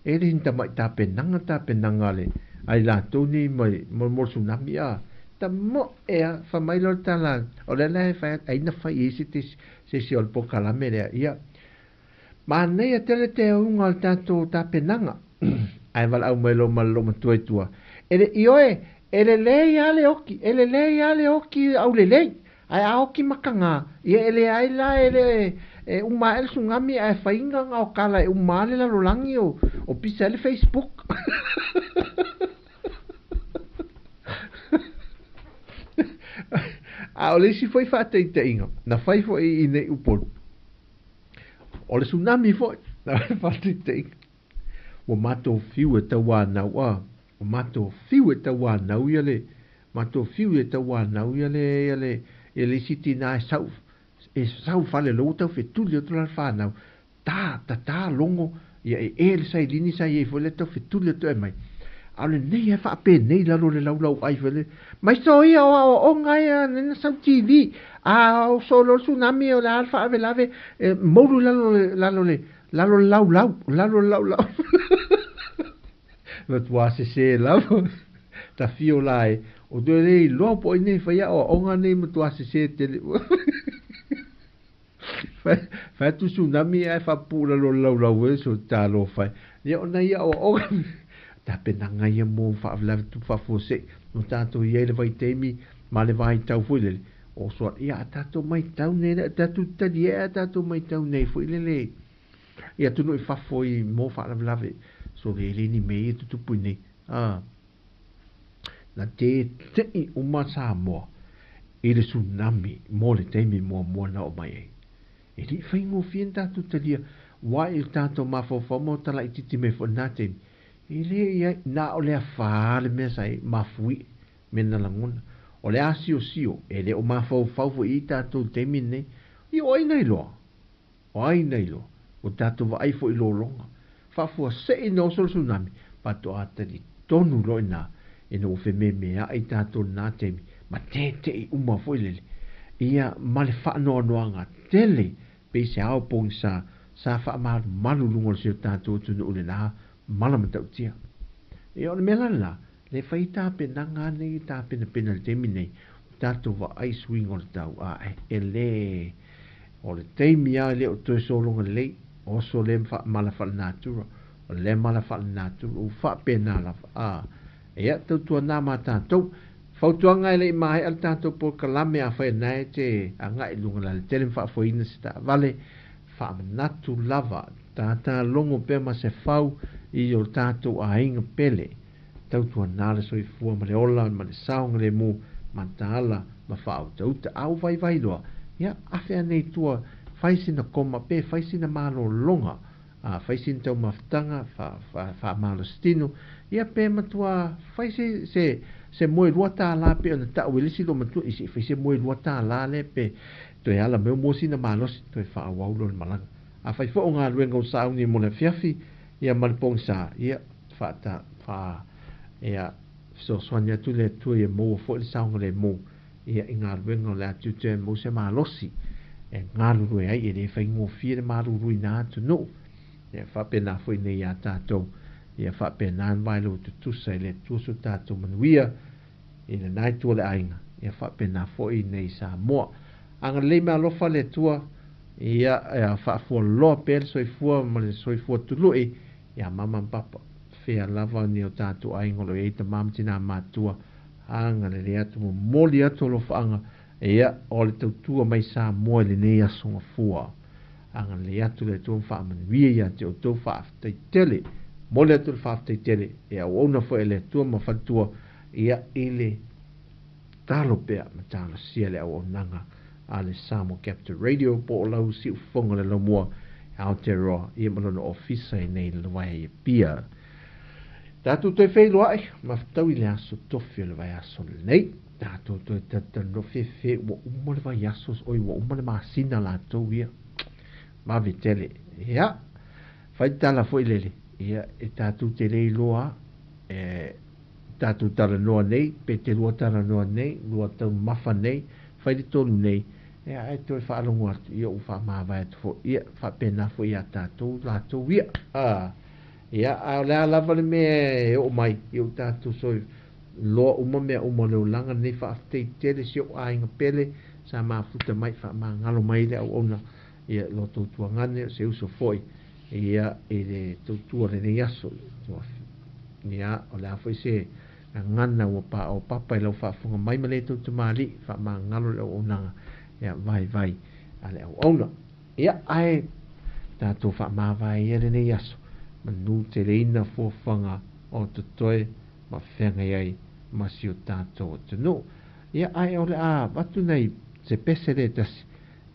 e le ni tamai tapenaga tapenaga a le a i latou nei mai mo mo le tsunami a. Ta moe a, fai mai loa le tala, o lea la e fai atu, ai na fai i ai se tesi se isi o le polokalame lea, ia, manaia tele te auga o le tatou tapenaga. Ae valaau mai loa ma le loomatua i tua, e le ioe, e lelei lava le oki, e lelei lava le oki aulelei. Ae a oki makaga, ia e leai la e le e uma ae le tsunami ae faiga ga o kala e uma le lalolagi o o pisa ai le Facebook. A o le isi foi faataitaiga na fai foi i nei Upolu, o le tsunami foi na faataitaiga. Ua matou fiu e tauanau a, ua matou fiu e tauanau ia le, matou fiu e tauanau ia le, ia le, ia le isi tinā e sau, e sau fale loa ua tau fetuli atu la le fanau, ta, tatā logo, ia e e le sailini sa i ai foi lea tau fetuli atu e mai. A o lenei e faapenei lalo o le laulauai foi lea, mai soia o aoaoga ia lena sau TV, a o solo le tsunami o le a le faalavelave, e moulu i lalo lalo le, Lalo le laulau, lalo le laulau. Matua sese lava. Ta fio la e, o toe le iloa po o ai nei fai aoaoga nei matua sese tele. Fai, fai atu tsunami ae faapupuu lalo le laulau e so talofa e. Ia o nai aoaoga tapenaga ia mo faalavelave tupu faafuasei no tatou i ai le vaitaimi ma le vaitau foi lele. O soa, ia a tatou maitau nei, le tatou talie a tatou maitau nei foi lele i atunuu i fafo i mo faalavelave so le le ni mea ia tutupu i nei. A, na tete'i uma Samoa i le tsunami mo le taimi muamua na oo mai ai. E le i faigofie na tatou talia wa i le tatou mafaufau ma o talaititi mai foi na taimi. E le i ai, na o le afa le mea sa i mafuie me na lagona. O le asiosio, e le o mafaufau foi i tatou i le taimi lenei. Ia o ai na iloa? O ai na iloa? Ua tatou vaai foi i lologa. Faafuasei na oso le tsunami, faatoa talitonu loa i ina, ina ua fememea'i tatou i lena taimi, ma tete'i uma foi lele. Ia, ma le faanoanoaga tele, pei se ao pogisa sa faamalumalu luga o si o tatou atunuu i lena mala matautia. Ia, o le mea la lena, Le fai tapenaga nei e tapenapena i le taimi nei, o tatou vaai i suiga o le tau, a e le, o le taimi lava e le o toe sologa lelei, oso lea mala faalenatura, o lea mala faalenatura, ua faapena lava, a, ia, tautuana ma tatou. Fautuaga e le i maea le tatou polokalame, afai o lena e te agai i luga o le alatele ma faafoeina se taavale, faamanatu lava, tata logo pea ma se fau i o tatou aiga pele. Tautuana le soifua ma le ola ma le saogalemu mataala ma faautauta. A ua vaivai loa, ia, afe ane i tua, fai sina koma pe fai sina malologa, a fai sina taumafataga, fa, fa, faamalositino, ia pe matua fai se, se, se moe $2 pei ona tau e le isi loomatua, ia se i fai se moe $2 lea pe toe ala mai o mua sina malosi, toe faaauau loa le malaga. Afai foi o galuega ua sauni mo le afiafi, ia ma le pogisa, ia, faata, fa, ia, fesoasoani atu le Atua ia maua foi le saogalemu, ia, i galuega o le a tiute ai maua se malosi e galulue ai, e le faigofie le maluluina atunuu, ia, faapena foi nei iā tatou, ia faapena ona vaelua tutusa i le Atua so tatou manuia i lena itu o le aiga, ia faapena foi nei Samoa. Agalelei me alofa le Atua, ia, ia faafualoa pea le soifua ma le soifua tului iā mama ma papa, fea lava ni o tatou aiga o lo o i ai tama ma tinā matua, agalelei atu, momoli atu alofaaga, ia, o le tautua mai Samoa i lenei aso gafua. Agalelei atu le Atua ma faamanuia ia te outou. Faafetai tele. Momoli atu le faafetai tele e auauna foi a le Atua ma faletua ia i le tatalo pea ma talosia le auaunaga a le Samoa Capital Radio po o lau siufofoga le laumua i Aotearoa ia ma lona ofisa i nei lalawaea i Apia. Tatou toe feiloai ma fetaui i le aso tofi o le vaiaso lenei. Tatou toe talatalanoa fefe ua uma le vaiaso oi ua uma le masina latou ia. Vave tele. Ia, fai tala foi lele, ia e tatou te le iloa e tatou talanoa nei, pe te lua talanoa nei, lua taumamafa nei, fai le tolu nei, ia ae toe faalogo atu, ia ua faamavae atu foi, ia faapena foi ia tatou latou ia. A, ia, a o le a lava le mea e oo mai, ia ua tatou soi loa uma mea uma o le olaga lenei, faafetai tele si ou aiga pele, sa mafuta mai, faamagalo mai le auauna, ia lo tou tuagane, o se uso foi, ia i le tautua lenei aso. Ia, o le a foi se gagana ua paopapa i lau faafofoga mai ma le tou tamalii, faamagalo le auaunaga, ia vaivai a le auauna. Ia, ae tatou faamavae ia lenei aso, manu teleina fuafuaga o totoe ma feagai ai ma si o tatou atunuu. Ia, ae o le a avatu nai se pese le tasi,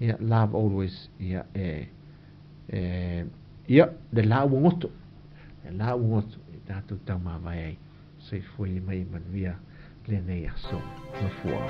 ia, love always, ia, e, e, ia, le la ua goto, le la ua goto, i tatou taumavae ai. Soifua ia mai manuia lenei aso mafua.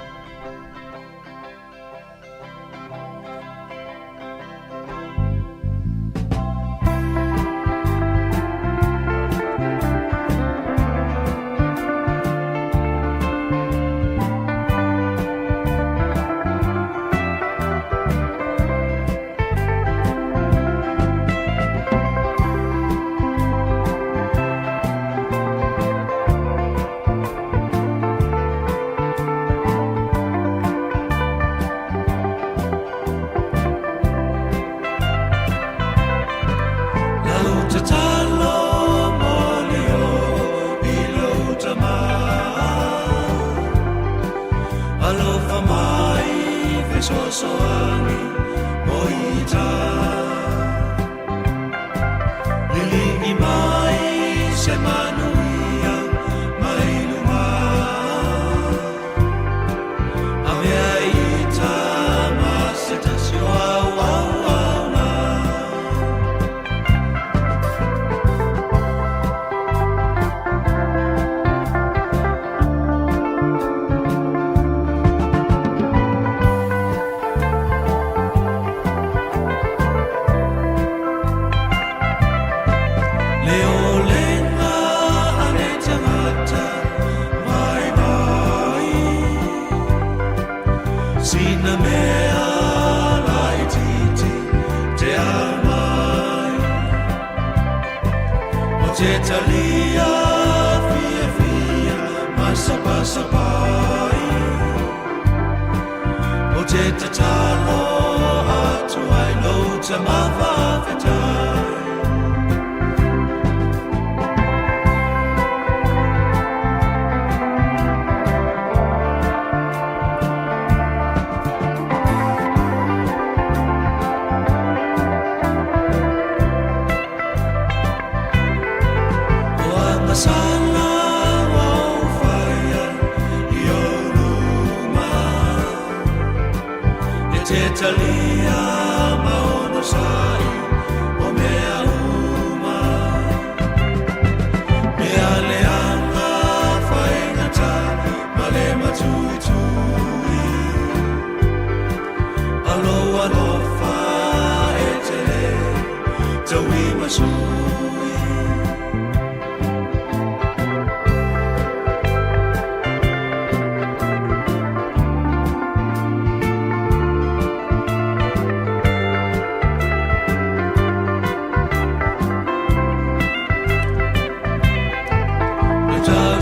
Tau